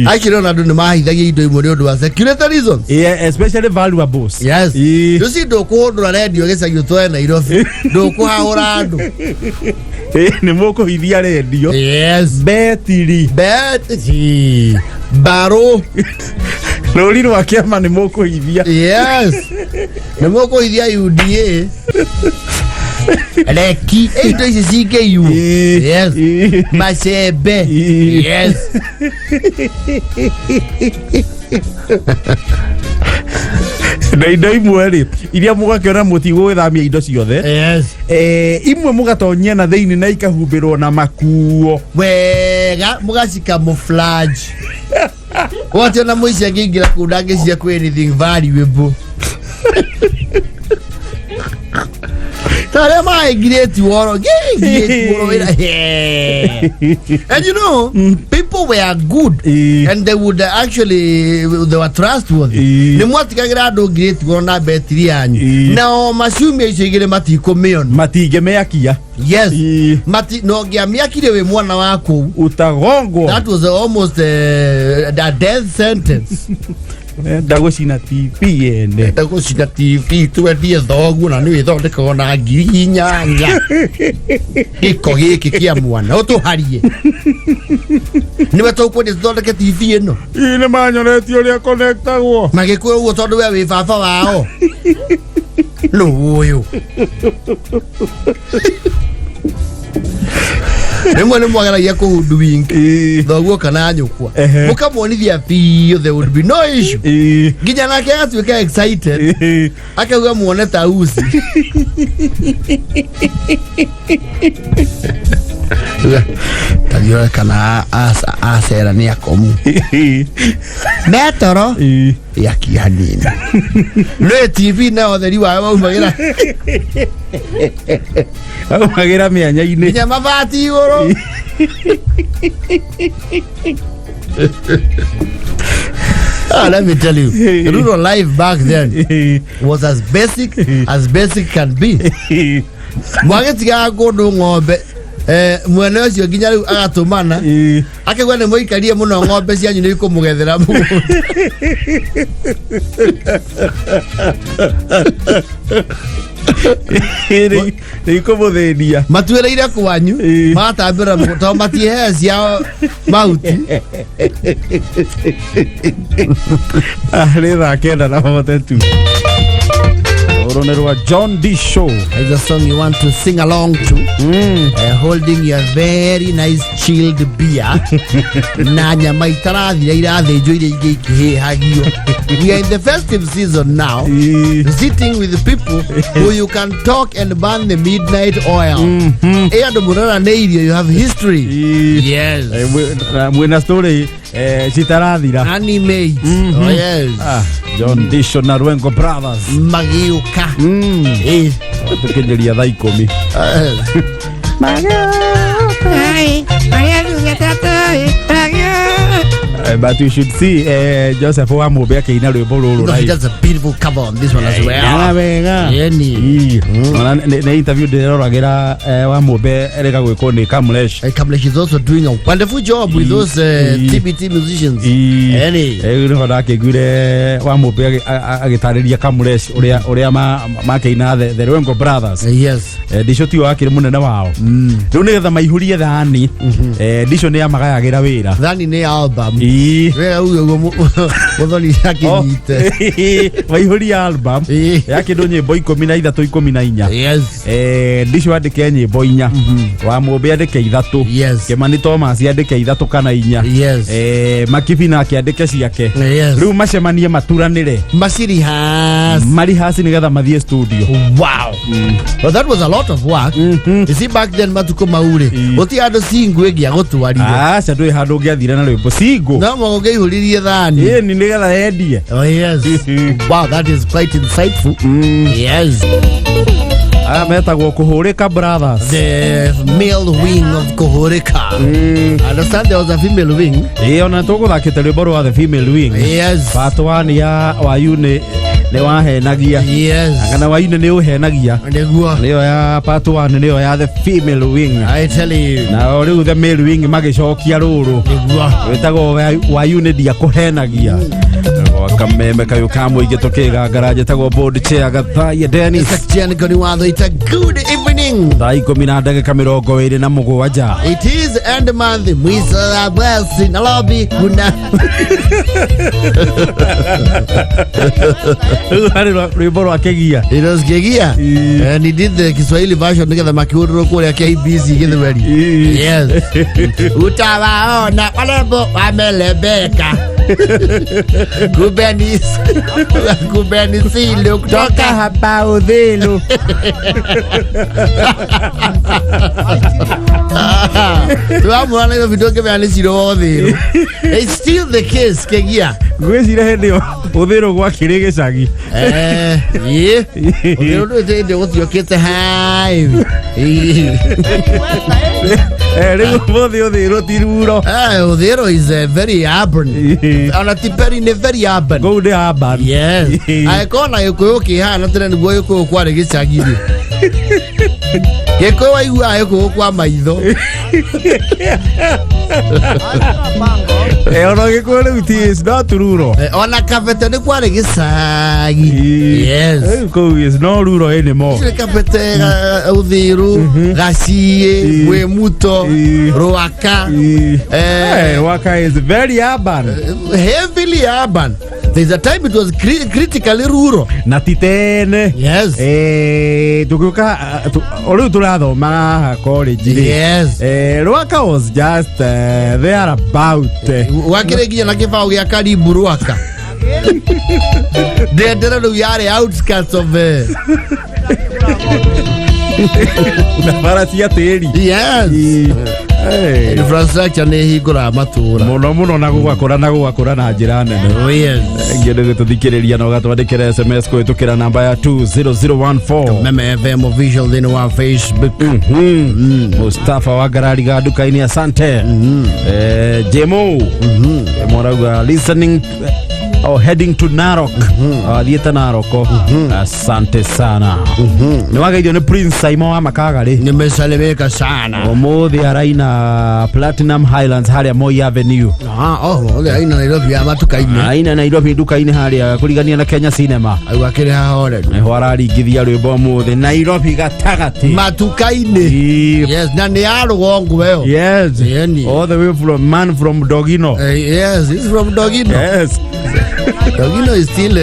Actually, ona andũ nĩ mahithagia indo imwe nĩ ũndũ wa security reasons. Yeah, especially valuables. Yes. Rũci ndũkũhũndũra rendio gĩcagi ũtware Nairobi, ndũkũhahũra andũ. Nĩ mũkũhithia rendio. Yes. Betiri. Betiri, mbarũ. Rũri rwa kĩama nĩ mũkũhithia. Yes, nĩ mũkũhithia UDA reki. Ĩ, indo ici cingĩiywo. Yes, macembe. Yes. Na indo imwe rĩ, iria mũgakĩona mũtigũgĩthamia indo ciothe. Imwe mũgatonyia na thĩinĩ na ikahumbĩrwo na makuo. Wega, mũgacikamuflage wati ona mũici angĩingĩra kũu ndangĩciria kwĩ anything valuable ta arĩa maingirĩti woro ngĩingirĩti woro wĩra. And you know, people were good and they would actually, they were trustworthy. Nĩ mwatigagĩra andũ ngirĩti woro na betiri yanyu, nao maciumia icio igĩrĩ matikũmĩona. Matingĩmĩakia. Yes. Mati no ngĩamĩakire wĩ mwana wa kũu. Utagongwo. That was almost a death sentence. Enda gũcina TV yene. Enda gũcina TV twendie thoguo na nĩwe ĩthondekagwo na 8000. Gĩko gĩkĩ kĩa mwana ũtũharie. Nĩwe tũkwendia tũthondeke TV ĩno. Ii nĩ manyonetie ũrĩa connectagwo. Magĩkwĩra ũguo tondũ we wĩ baba wao. Nũ ũyũ? Rĩmwe nĩ mwageragia kũhunduwink thoguo kana nyũkwa. Mũkamuonithia biũ there would be no issue. Nginya nake agatuĩka excited. Akauga muone ta uci. Tathiũre kana acera nĩ akomu. Metoro yakia hanini. Nĩ TV na ũtheri wayo waumagĩra Aumagĩra mĩanya-inĩ. Nginya mabati igũrũ. Ah, let me tell you, rural life back then was as basic as basic can be. Mwagĩtigaga kũndũ ng'ombe eh, mwene ũcio nginya rĩu agatũmana akauga nĩ mũikarie mũno ng'ombe cianyu nĩ ikũmũgethera mũgũnda. Nĩ ikũmũthĩnia. Matuĩrĩire kwanyu magatambĩra mũgũnda tondũ matihehe ciao mahuti. Ah, nĩ thaa kenda na bote tu. Rũrũ nĩ rwa John D Show. It's a song you want to sing along to. Holding your very nice chilled beer na nyama itarathira irathĩnjwo iria ingĩ ikĩhĩhagio. We are in the festive season now. Sitting with the people who you can talk and burn the midnight oil. Ĩ andũ mũraranĩirio, you have history. Yes. Mwĩna story citarathira. Animate. Oh, yes. Ah, John D Show na Rwengo Brothers. Magĩũka. Tũkinyĩria thaa 10. But you should see Joseph wa Mũmbe akĩina rwĩmbo rũrũ No, he live. does a beautiful cover on this one as well. Nyaga wega. Yeni. Ii. Ona nĩ interview ndĩroragĩra wa Mũmbe erĩga gwĩkwo nĩ Kamlesh. Kamlesh is also doing a wonderful job with those TBT musicians. Yeni. Rĩu nĩho ndakĩiguire wa Mũmbe agĩtarĩria Kamlesh ũrĩa makĩina the Rwengo Brothers. Yes. Ndico tiwe wakĩrĩ mũnene wao. Rĩu nĩgetha maihũrie thani, Ndico nĩ amagayagĩra wĩra. Thani nĩ album. Ii. Wega uge ũguo mũthoni akĩnyite. Maihũrie album ya kĩndũ nyĩmbo 13 14. Yes. Ndico andĩke nyĩmbo 4. Wa Mũmbe andĩke 3. Yes. Kĩmani Thomas andĩke 3 kana 4. Yes. Makibi nake andĩke ciake. Yes. Rĩu macemanie maturanĩre. Macirihas. Marihasi nĩgetha mathiĩ studio. Wow. Well, that was a lot of work. You see, back then matukũ mau rĩ, gũtirĩ handũ single ĩngĩagũtwarire. Aca ndũrĩ handũ ũngĩathire na rwĩmbo single. No mũhaka ũngĩaihũririe thani. Ĩni nĩgetha endie. Oh, yes. Wow, that is quite insightful. Yes. Aya metagwo Kũhũrĩka Brothers. The male wing of Kũhũrĩka. I understand there was a female wing. Ĩĩ ona tũgũthakĩte rwĩmbo rwa the female wing. Yes. Part 1 ya Wayune nĩ wahenagia. Yes. Kana Wayune nĩ ũhenagia. Nĩguo. Nĩyo ya part 1 nĩyo ya the female wing. I tell you. Nao rĩu the male wing magĩcokia rũrũ. Nĩguo. Wĩtagwo Wayune ndiakũhenagia. Kameme kayũ ka mũingĩ tũkĩgangara njĩtagwo board chair Gathaia Dennis. Saktian Watho, it's a good evening. Thaa ikũmi na ndagĩka mĩrongo ĩrĩ na mũgwanja. It is end month, mwisho wa mwezi Nairobi kuna Rĩu harĩ rwĩmbo rwa kĩgia. It was Gegia. And he did the Kiswahili version nĩgetha makĩhũrĩrwo kũrĩa KBC Gĩthweri. Yes. Utawaona warembo wamelembeka. Kumbe ni kumbe ni silo kutoka hapa Uthiru. Tũramũra na video ngĩmenya nĩ Ciro wa Uthiru. It's still the case Kegia. Ngwĩciria hĩndĩ ĩyo Uthiru gwakĩrĩ gĩcagi. Ĩĩ. Uthiru ndũĩte hĩndĩ ĩyo gũtiokĩte highway. Rĩu ũmũthĩ Uthiru ti ruro. Uthiru is very urban. Ona ti very nĩ very urban. Kũu nĩ urban. Yes. Angĩkorwo na Gĩkũyũ kĩhana tene nĩguo Gĩkũyũ kwarĩ gĩcagi-rĩ. Gĩkũyũ waiguaga Gĩkũyũ kwa maitho. Eh, ona gĩkũyũ rĩu ti is not rural. Eh, ona Kabete nĩ kwarĩ gĩcagi. Yes. Rĩu kũu is no rural anymore. Nĩ Kabete Uthiru, Gaciĩ, Mwĩmuto, Rwaka. Eh, Rwaka is very urban. Heavily urban. There's a time it was critically rural. Na ti tene. Yes. Eh, tugiuka o rĩu tũrathoma haha college rĩ. Yes. Eh, Rwaka was just there about. Wakĩrĩ nginya na kĩbaũ gĩa karibu Rwaka. Ndendera rĩu yarĩ outskirts of Na bara cia tĩri. Yes. Eh, Infrastructure nĩ ĩhingũraga matũũra. Mũno mũno na gũgakũra na gũgakũra na njĩra nene. Oh, yes. Ngĩ nĩ gũtũthikĩrĩria na ũgatwandĩkĩra SMS kũhĩtũkĩra namba ya 20014. Meme FM official thĩinĩ wa Facebook. Mustafa wa Ngarariga nduka-inĩ, asante. Eh, Jemo Jemo arauga listening oh, heading to Narok, athiĩte Narok, asante sana. Nĩ wageithio nĩ Prince Saimo wa Makagarĩ. Nimesalimika sana. Ũmũthĩ araina Platinum Highlands harĩa Moi Avenue. Ah, oh, othe aina Nairobi ya matuka-inĩ. Aina Nairobi nduka-inĩ harĩa kũrigania na Kenya Cinema. Au akĩrĩ hahoreru. Nĩho araringithia rwĩmbo ũmũthĩ Nairobi gatagatĩ. Matuka-inĩ. Yes, na nĩ ya rũgongo ĩyo. Yes. Yeni. All the way from man from Dogino. Yes, he's from Dogino. Yes. Dogino is still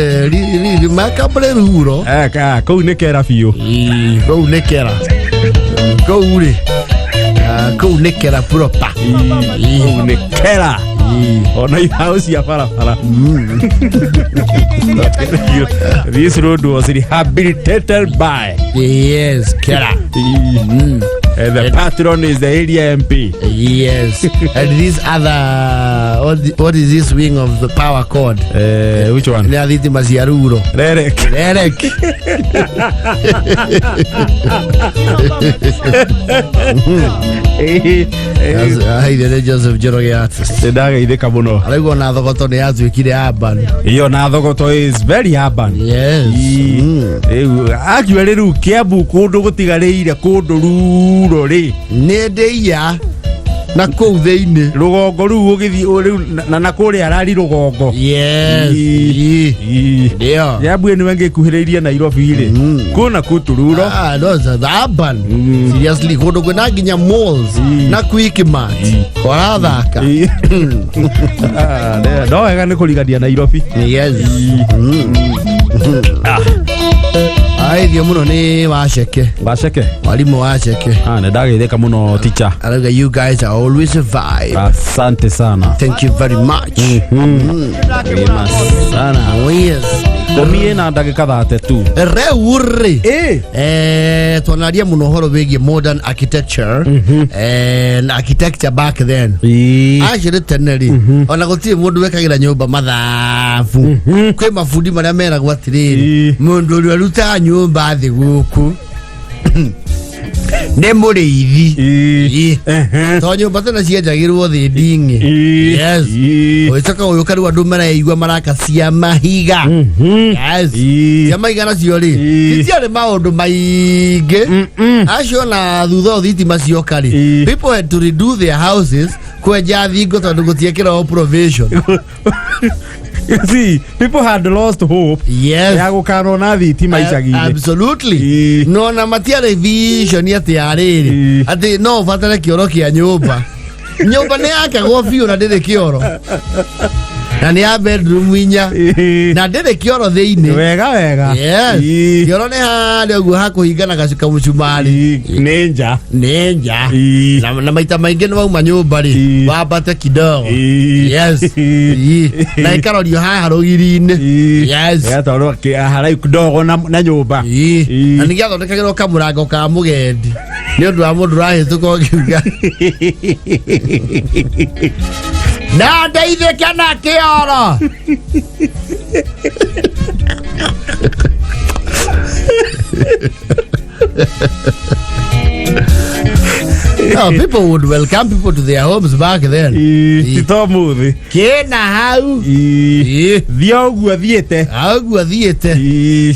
remarkably rural. Eh, kũu nĩ kera biũ. Kũu nĩ kera. Kũu rĩ. Ah, kũu nĩ kera proper. Kũu nĩ kera. Ona ihaũ cia barabara. This road was rehabilitated by. Yes, kera. And the patron is the area MP. Yes. And this other, what is this wing of the power cord? Which one? Nĩ thitima cia ruro. Rerek. Rerek. Aithĩ nĩ Joseph Njoroge artist. Nĩ ndageithĩka mũno. Araigua ona Thogoto nĩ yatuĩkire urban. Iyo na Thogoto is very urban. Yes. Rĩu actually rĩu Kiambu kũndũ gũtigarĩire kũndũ ruro rĩ. Nĩ ndĩia na kũu thĩinĩ. Rũgongo rĩu ũgĩthiĩ rĩu na kũrĩa arari rũgongo. Yes. Ndio. Kiambu ĩno ĩngĩkuhĩrĩirie Nairobi rĩ. Kũna kũtũ ruro. Ah, no, it's the urban. Seriously, kũndũ kwĩna nginya malls na Quickmart. Warathaka. Ah, no wega nĩ kũrigania Nairobi. Yes. Aithio mũno nĩ Waceke. Waceke. Mwarimũ Waceke. Ah, nĩ ndageithĩka mũno teacher. Arauga you guys are always a vibe. Asante sana. Thank you very much. Wema sana. Oh, yes. Kũmie na ndagĩka 32. Rĩu rĩ. Ĩ. Twanaria mũno ũhoro wĩgiĩ modern architecture and architecture back then. Actually tene rĩ, ona gũtirĩ mũndũ wekagĩra nyũmba mathabu. Kwĩ mabundi marĩa meragwo atĩrĩrĩ, mũndũ ũrĩa ũrutaga nyũmba thĩ gũkũ nĩ mũrĩithi. To nyũmba tene cienjagĩrwo thĩ nding'i. Yes. Ũgĩcoka ũgĩũka rĩu andũ mareigua maraka cia mahiga. Yes. Cia mahiga nacio rĩ, citiarĩ maũndũ maingĩ acio na thutha o thitima cioka rĩ, people had to redo their houses, kwenja thingo tondũ gũtiekĩragwo provision. You see, people had lost hope ya gũkanona thitima icagi-inĩ. Absolutely. No na matiarĩ vision atĩ ya rĩrĩ atĩ no ũbatare kĩoro kĩa nyũmba. Nyũmba nĩ yakagwo biũ na ndĩrĩ kĩoro na nĩ ya bedroom 4 na ndĩrĩ kĩoro thĩinĩ. Wega wega. Yes. Kĩoro nĩ harĩa ũguo hakũhingana kamũcumarĩ. Nĩ nja. Nĩ nja. Na maita maingĩ nĩ wauma nyũmba rĩ, wambate kidogo. Yes. Na ĩkarorio haha rũgiri-inĩ. Yes. Ĩgatwarwo haraihu kidogo na nyũmba. Na nĩ gĩathondekagĩrwo kamũrango ka mũgendi nĩ ũndũ wa mũndũ ũrahĩtũka ũkiuga na ndeithĩke na kĩoro. No, people would welcome people to their homes back then. Ti to mũthĩ. Kĩna hau. Thiĩ o ũguo thiĩte. Ũguo thiĩte.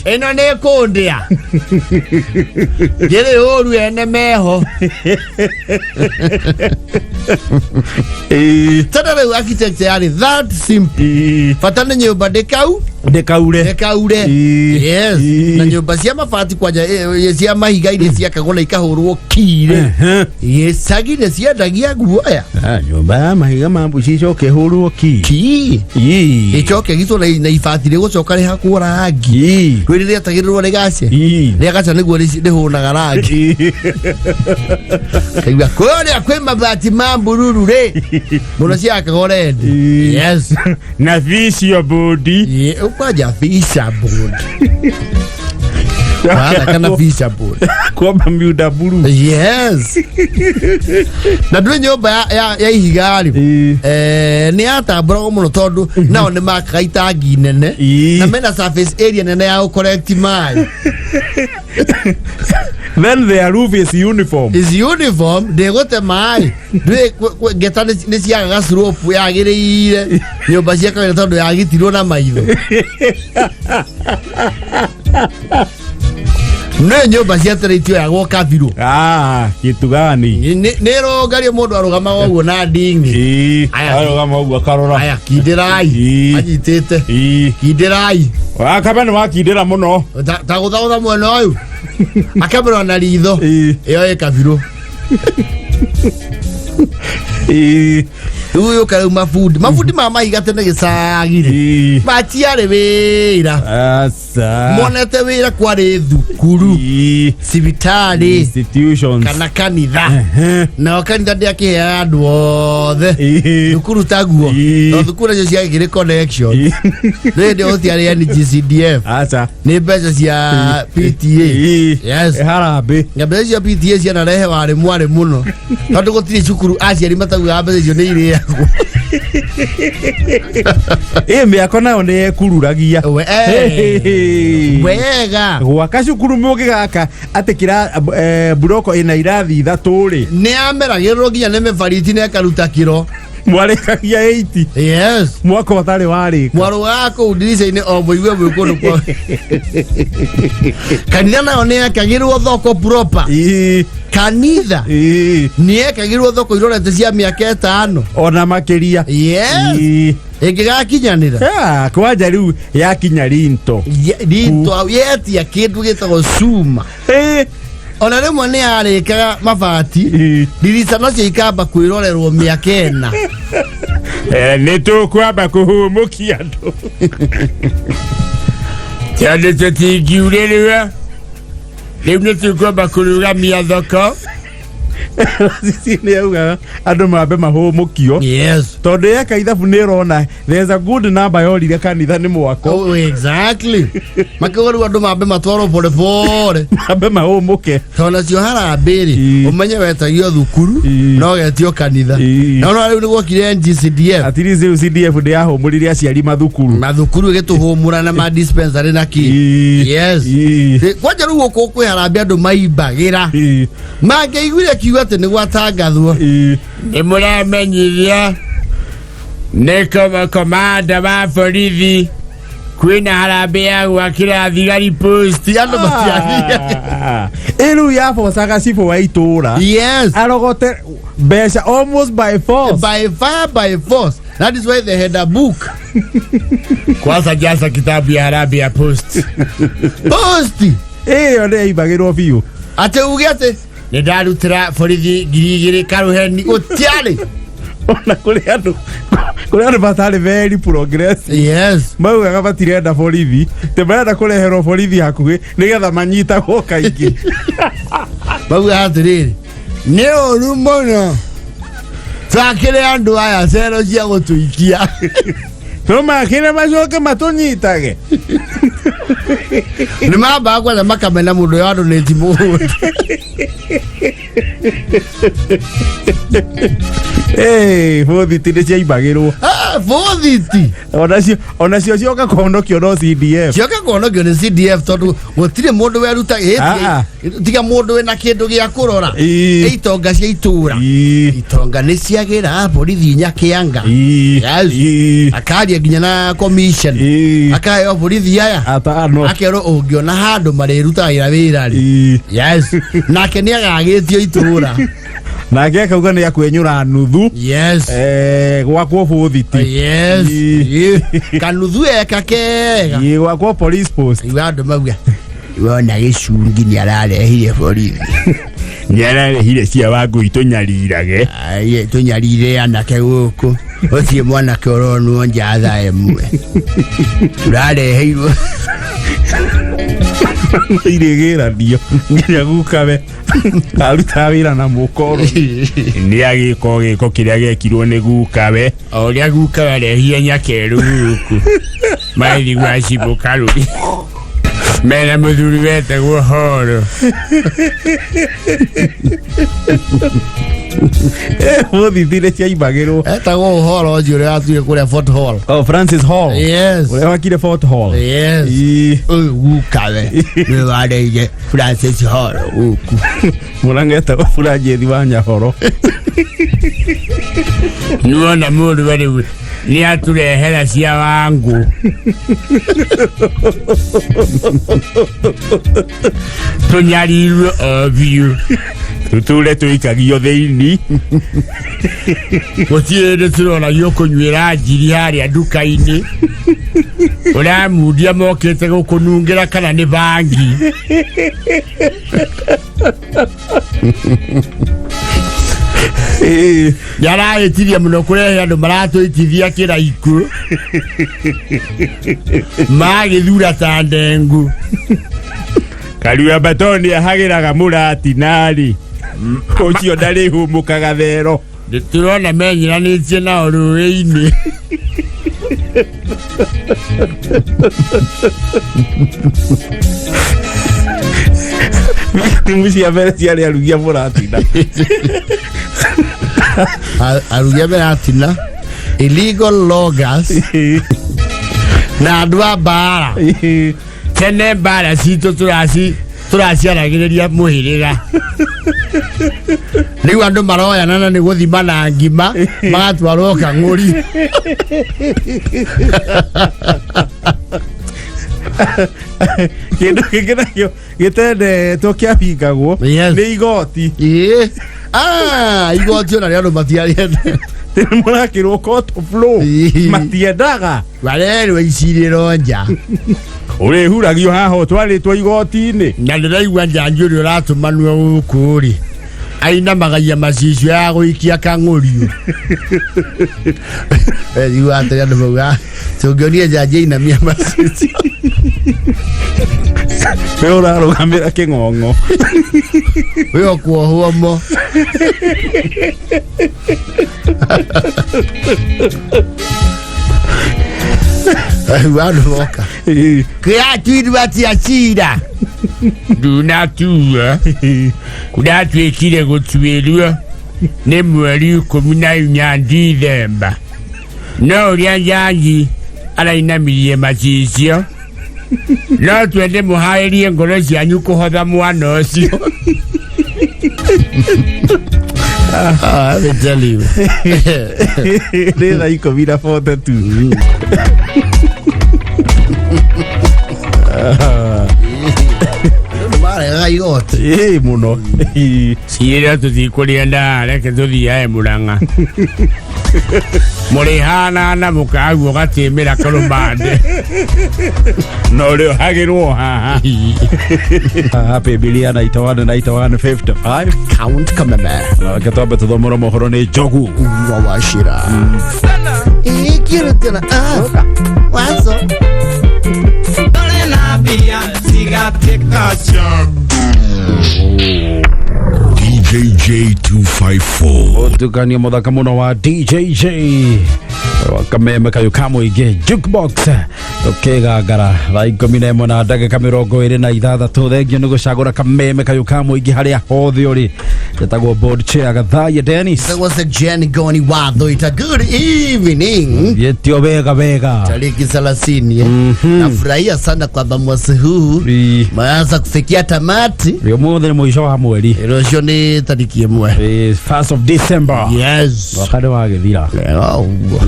Ĩno nĩ kũndĩa ngĩrĩ ũru ene meho. Tene rĩu architecture yarĩ that simple. Bata nĩ nyũmba ndĩkau Ndĩkaure. Ndĩkaure. Yes. Na nyũmba cia mabati kwanja cia mahiga iria ciakagwo na ikahũrwo kirĩ gĩcagi nĩ ciendagia guoya. Ah, nyũmba ya mahiga ma mbuci icoke ĩhũrwo ki. Ki. Gĩcoke gitwo na ibati rĩgũcoka rĩhakwo rangi. Rwĩrĩ rĩetagĩrĩrwo rĩgace. Rĩagaca nĩguo rĩhũnaga rangi. Kaigua kũrĩa kwĩ mabati ma mbururu rĩ mũno ciakagwo rendi. Yes. Na vicio bodi. Kwanja visa board wathaka na visa board. Kwamba miunda buru. Yes, na ndũrĩ nyũmba ya ihiga rĩ. Nĩ yatambũragwo mũno tondũ nao nĩ makaga itangi nene. Na mena surface area nene ya gũcorrect maĩ. Then their roof is uniform. Is uniform, ndĩgũte maĩ. Ndũĩ ngeta nĩ ciagaga slope yagĩrĩire nyũmba cia kawaida tondũ yagitirwo na maitho nĩ nyũmba cia tene itioyagwo kabirũ. Ah, gĩtugani. Nĩ ĩrũngario mũndũ arũgamaga ũguo na nding'i. Aya. Arũgama ũguo akarora. Aya, kindĩrai. Anyitĩte. Kindĩrai. Akabe nĩ wakindĩra mũno. Ta gũthagũtha mwena ũyũ akamĩrora na ritho. Ĩyo ĩ kabirũ. Rĩu yũka rĩu mabundi ma mahiga tene gĩcagi-rĩ matiarĩ wĩra. Aca. Monete wĩra kwarĩ thukuru, cibitarĩ Institutions. kana kanitha. Nao kanitha ndĩakĩheaga andũ othe. Thukuru taguo. No thukuru nacio ciagĩkĩrĩ connection. Rĩndĩ gũtiarĩ NGCDF. Aca. Nĩ mbeca cia PTA. Yes. Harambĩ. Na mbeca cia PTA cianarehe warĩ mwarĩ mũno tondũ gũtirĩ cukuru aciari mataugaga mbeca icio nĩ irĩagwo. Ĩ mĩako nayo nĩ yekururagia. Wega. Gwaka cukuru mũngĩgaka atĩ kĩra buroko ĩna irathi ithatũ rĩ. Nĩ yameragĩrĩrwo nginya nĩ mĩbariti na ĩkaruta kĩro. Mwarĩkagia 80. Yes. Mwaka ũtarĩ warĩka. Mwarũgaga kũu ndirica-inĩ o mũigue mwĩ kũndũ kwa kanitha nayo nĩ yekagĩrwo thoko proper. Kanitha nĩ yekagĩrwo thoko irorete cia mĩaka 5. Ona makĩria. Yes. Ĩngĩgakinyanĩra. Ah, kwanja rĩu yakinya rinto. Rinto yetia kĩndũ gĩtagwo cuma. Ona rĩmwe nĩ yarĩkaga mabati ndirica nacio ikamba kwĩrorerwo mĩaka 4. Nĩ tũkwamba kũhũmũkia andũ tondũ tũtingiurĩrwo rĩu nĩ tũkwamba kũrũgamia thoko. Sisi nĩ augaga andũ mambe mahũmũkio. Yes. Tondũ yeka ithabu nĩ ĩrona there's a good number yorire kanitha nĩ mwako. Oh, exactly. Makiuga rĩu andũ mambe matwarwo pole pole. Mambe mahũmũke. Tondũ nacio harambĩ rĩ ũmenye wetagio thukuru no getio kanitha. No no rĩu nĩ gwokire NGCDF. At least rĩu CDF ndĩyahũmũrire aciari mathukuru. Mathukuru ĩgĩtũhũmũra na ma dispensary na kĩ. Yes. Kwanja rĩu gũkũ kwĩ harambĩ andũ maimbagĩra. Mangĩaiguire kiugo atĩ nĩ gwatangathwo. Nĩ mũramenyithia nĩ komanda wa borithi kwĩna harambĩ ya gwakĩra thigari post. Andũ matiathiaga. Ĩrĩu yabocaga cibũ wa itũra. Yes. Arogote mbeca almost by force. By fire, by force. That is why they had a book. Kwanza jaza kitabu ya harambĩ ya post. Post. Ĩyo nĩ yaimbagĩrwo biũ. Atĩ uge atĩ nĩ ndarutĩra borithi 2000 karuheni gũtiarĩ. Ona kũrĩ andũ kũrĩ andũ matarĩ very progressive. Yes. Maugaga matirenda borithi tĩ marenda kũreherwo borithi hakuhĩ nĩgetha manyitagwo kaingĩ. Maugaga atĩrĩrĩ nĩ ũru mũno twakĩre andũ aya cero cia gũtũikia. Tũmakĩre macoke matũnyitage. Nĩ mambaga kwanja makamena mũndũ ũrĩa wadonate mũgũnda. Bũthiti nĩ ciaimbagĩrwo. Bũthiti. Onacio cioka kũhonokio no CDF. Cioka kũhonokio nĩ CDF tondũ gũtirĩ mũndũ weruta tiga mũndũ wĩna kĩndũ gĩa kũrora. Itonga cia itũra. Itonga nĩ ciagĩra borithi Nyakianga. Yes. Akaria nginya na commission. Akaheo borithi aya. Atano. Akerwo ũngĩona handũ marĩrutagĩra wĩra rĩ. Yes. Nake nĩ agagĩtio itũra. Nake akauga nĩ akwenyũra nuthu. Yes. Gwakwo bũthiti. Yes. Ii. Ii. Kanuthu eka kega. Ii, gwakwo police post. Iwe andũ mauga wona gĩcungi nĩ ararehire borithi. Nĩ ararehire cia Wangũi tũnyarirage. Ai, tũnyarire anake gũkũ ũcio mwanake ũronwo nja thaa ĩmwe ũrareheirwo. Irĩgĩranio nginya gukawe arutaga wĩra na mũkoro. Nĩ agĩka o gĩko kĩrĩa gĩekirwo nĩ gukawe. O ũrĩa gukawe arehire nyakerũ gũkũ mathi gwa cibũ Karũri mena mũthuri wetagwo Horo. Bũthiti nĩ ciaimbagĩrwo. Etagwo ũhoro ũcio ũrĩa watuire kũrĩa Fort Hall. Oh, Francis Hall. Yes. Ũrĩa wakire Fort Hall. Yes. Ii. Ũyũ gukawe nĩwe wareire Francis Hall gũkũ. Mũrang'a etagwo Buranjĩthi wa Nyahoro. Nĩwona mũndũ we rĩu nĩ atũrehera cia Wangũ. Tũnyarirwo o biũ. Tũtũre tũikagio thĩinĩ. Gũtirĩ hĩndĩ tũronagio kũnyuĩra njiri harĩa nduka-inĩ. Ũramundia mokĩte gũkũnungĩra kana nĩ bangi. Nĩ arahĩtirie mũno kũrehe andũ maratũitithia kĩraiku magĩthura ta ndengu. Karua Batoni ahagĩraga mũratinarĩ ũcio ndarĩhũmũkaga thero. Tũrona menyiranĩtie nao rũĩ-inĩ. Timu cia mbere ciarĩ arugi a mũratina. Arugi a mĩratina, illegal loggers na andũ a mbara. Tene mbara citũ tũraciaragĩrĩria mũhĩrĩga. Rĩu andũ maroyana na nĩ gũthima na ngima magatwarwo kang'ũri. Kĩndũ kĩngĩ nakĩo gĩtendetwo kĩabingagwo Yes. nĩ igoti. Ĩĩ. Ah, igoti ona rĩa andũ matiarĩende. Mũrakĩrwo court of law. Ĩĩ. Matiendaga. Warerwo icirĩro nja. Ũrĩhuragio haha ũtwarĩtwo igoti-inĩ. Na ndĩraigua njanji ũrĩa ũratũmanwo gũkũ rĩ ainamagagia macicio ya gũikia kang'ũriũ. Igua atĩrĩ andũ mauga tũngĩonie njanji ainamia macicio. We ũrarũgamĩra kĩng'ong'o. We ũkuohwo mo. Igua andũ moka. Kĩratuirwo atĩa cira? Ndũnatua. Kũratuĩkire gũtuĩrwo nĩ mweri 14 Dithemba. No ũrĩa njanji arainamirie macicio no twende mũharĩrie ngoro cianyu kũhotha mwana ũcio. Ah, let me tell you. Nĩ thaa 10:42. Andũ maregaga igoti. Ĩĩ mũno. Cirĩra tũtikũrĩa ndaa reke tũthiae Mũrang'a. Mũrĩhana na mũkaguo gatĩmĩra karũmande. Na ũrĩohagĩrwo haha. Happy Bilia 91 91 55. Count Kameme. Reke twambe tũthomorwo mohoro nĩ Njogu. Wawashira. Ikirutana. Ah. Wazo. DJJ 254. Ũtukanio mũthaka mũno wa DJJ wa kameme kayũ ka mũingĩ jukebox tũkĩgangara thaa 11:26. Thengio nĩ gũcagũra kameme kayũ ka mũingĩ harĩa hothe ũrĩ. Njĩtagwo board chair Gathaiya Dennis. That was a Jen Goni Watho. Good evening. Yetio wega wega. Tariki 30. Nafurahia sana kwamba mwezi huu Ii. maanza kufikia tamati. Ũmũthĩ nĩ mũico wa mweri. Rũciũ nĩ tariki 1. 1st of December. Yes. Mwaka nĩ wagĩthira. Leo ũguo.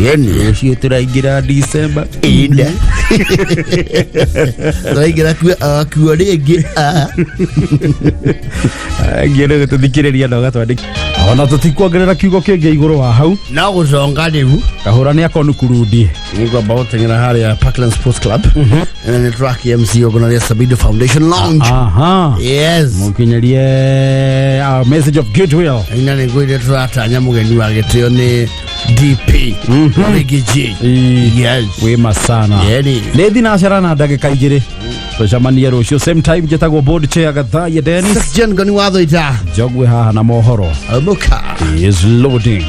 Yeni. Rũciũ tũraingĩra December. Ĩnda. Tũraingĩra kuo rĩngĩ. Ah. Ngĩenda gũtũthikĩrĩria na ũgatwandĩkĩra ona tũtikuongerera kiugo kĩngĩ igũrũ wa hau. No gũconga rĩu. Kahũra nĩ akonukurundi. Nĩngwamba gũteng'era harĩa Parkland Sports Club. Na nĩ tũraki MC Ogonaria Sabido Foundation Lounge. Aha. Yes. Mũkinyerie a message of goodwill. Na nĩ ngwĩrire tũratanya mũgeni wa gĩtĩo nĩ DP. Riggy G. Yes. Wĩma sana. Yeni. Nĩ thinacara na ndagĩka 2 tũcemanie rũciũ same time. Njĩtagwo board chair Gathaiya Dennis. John Ngoni wa Thũita. Njogwe haha na mohoro Amuka. Is loading.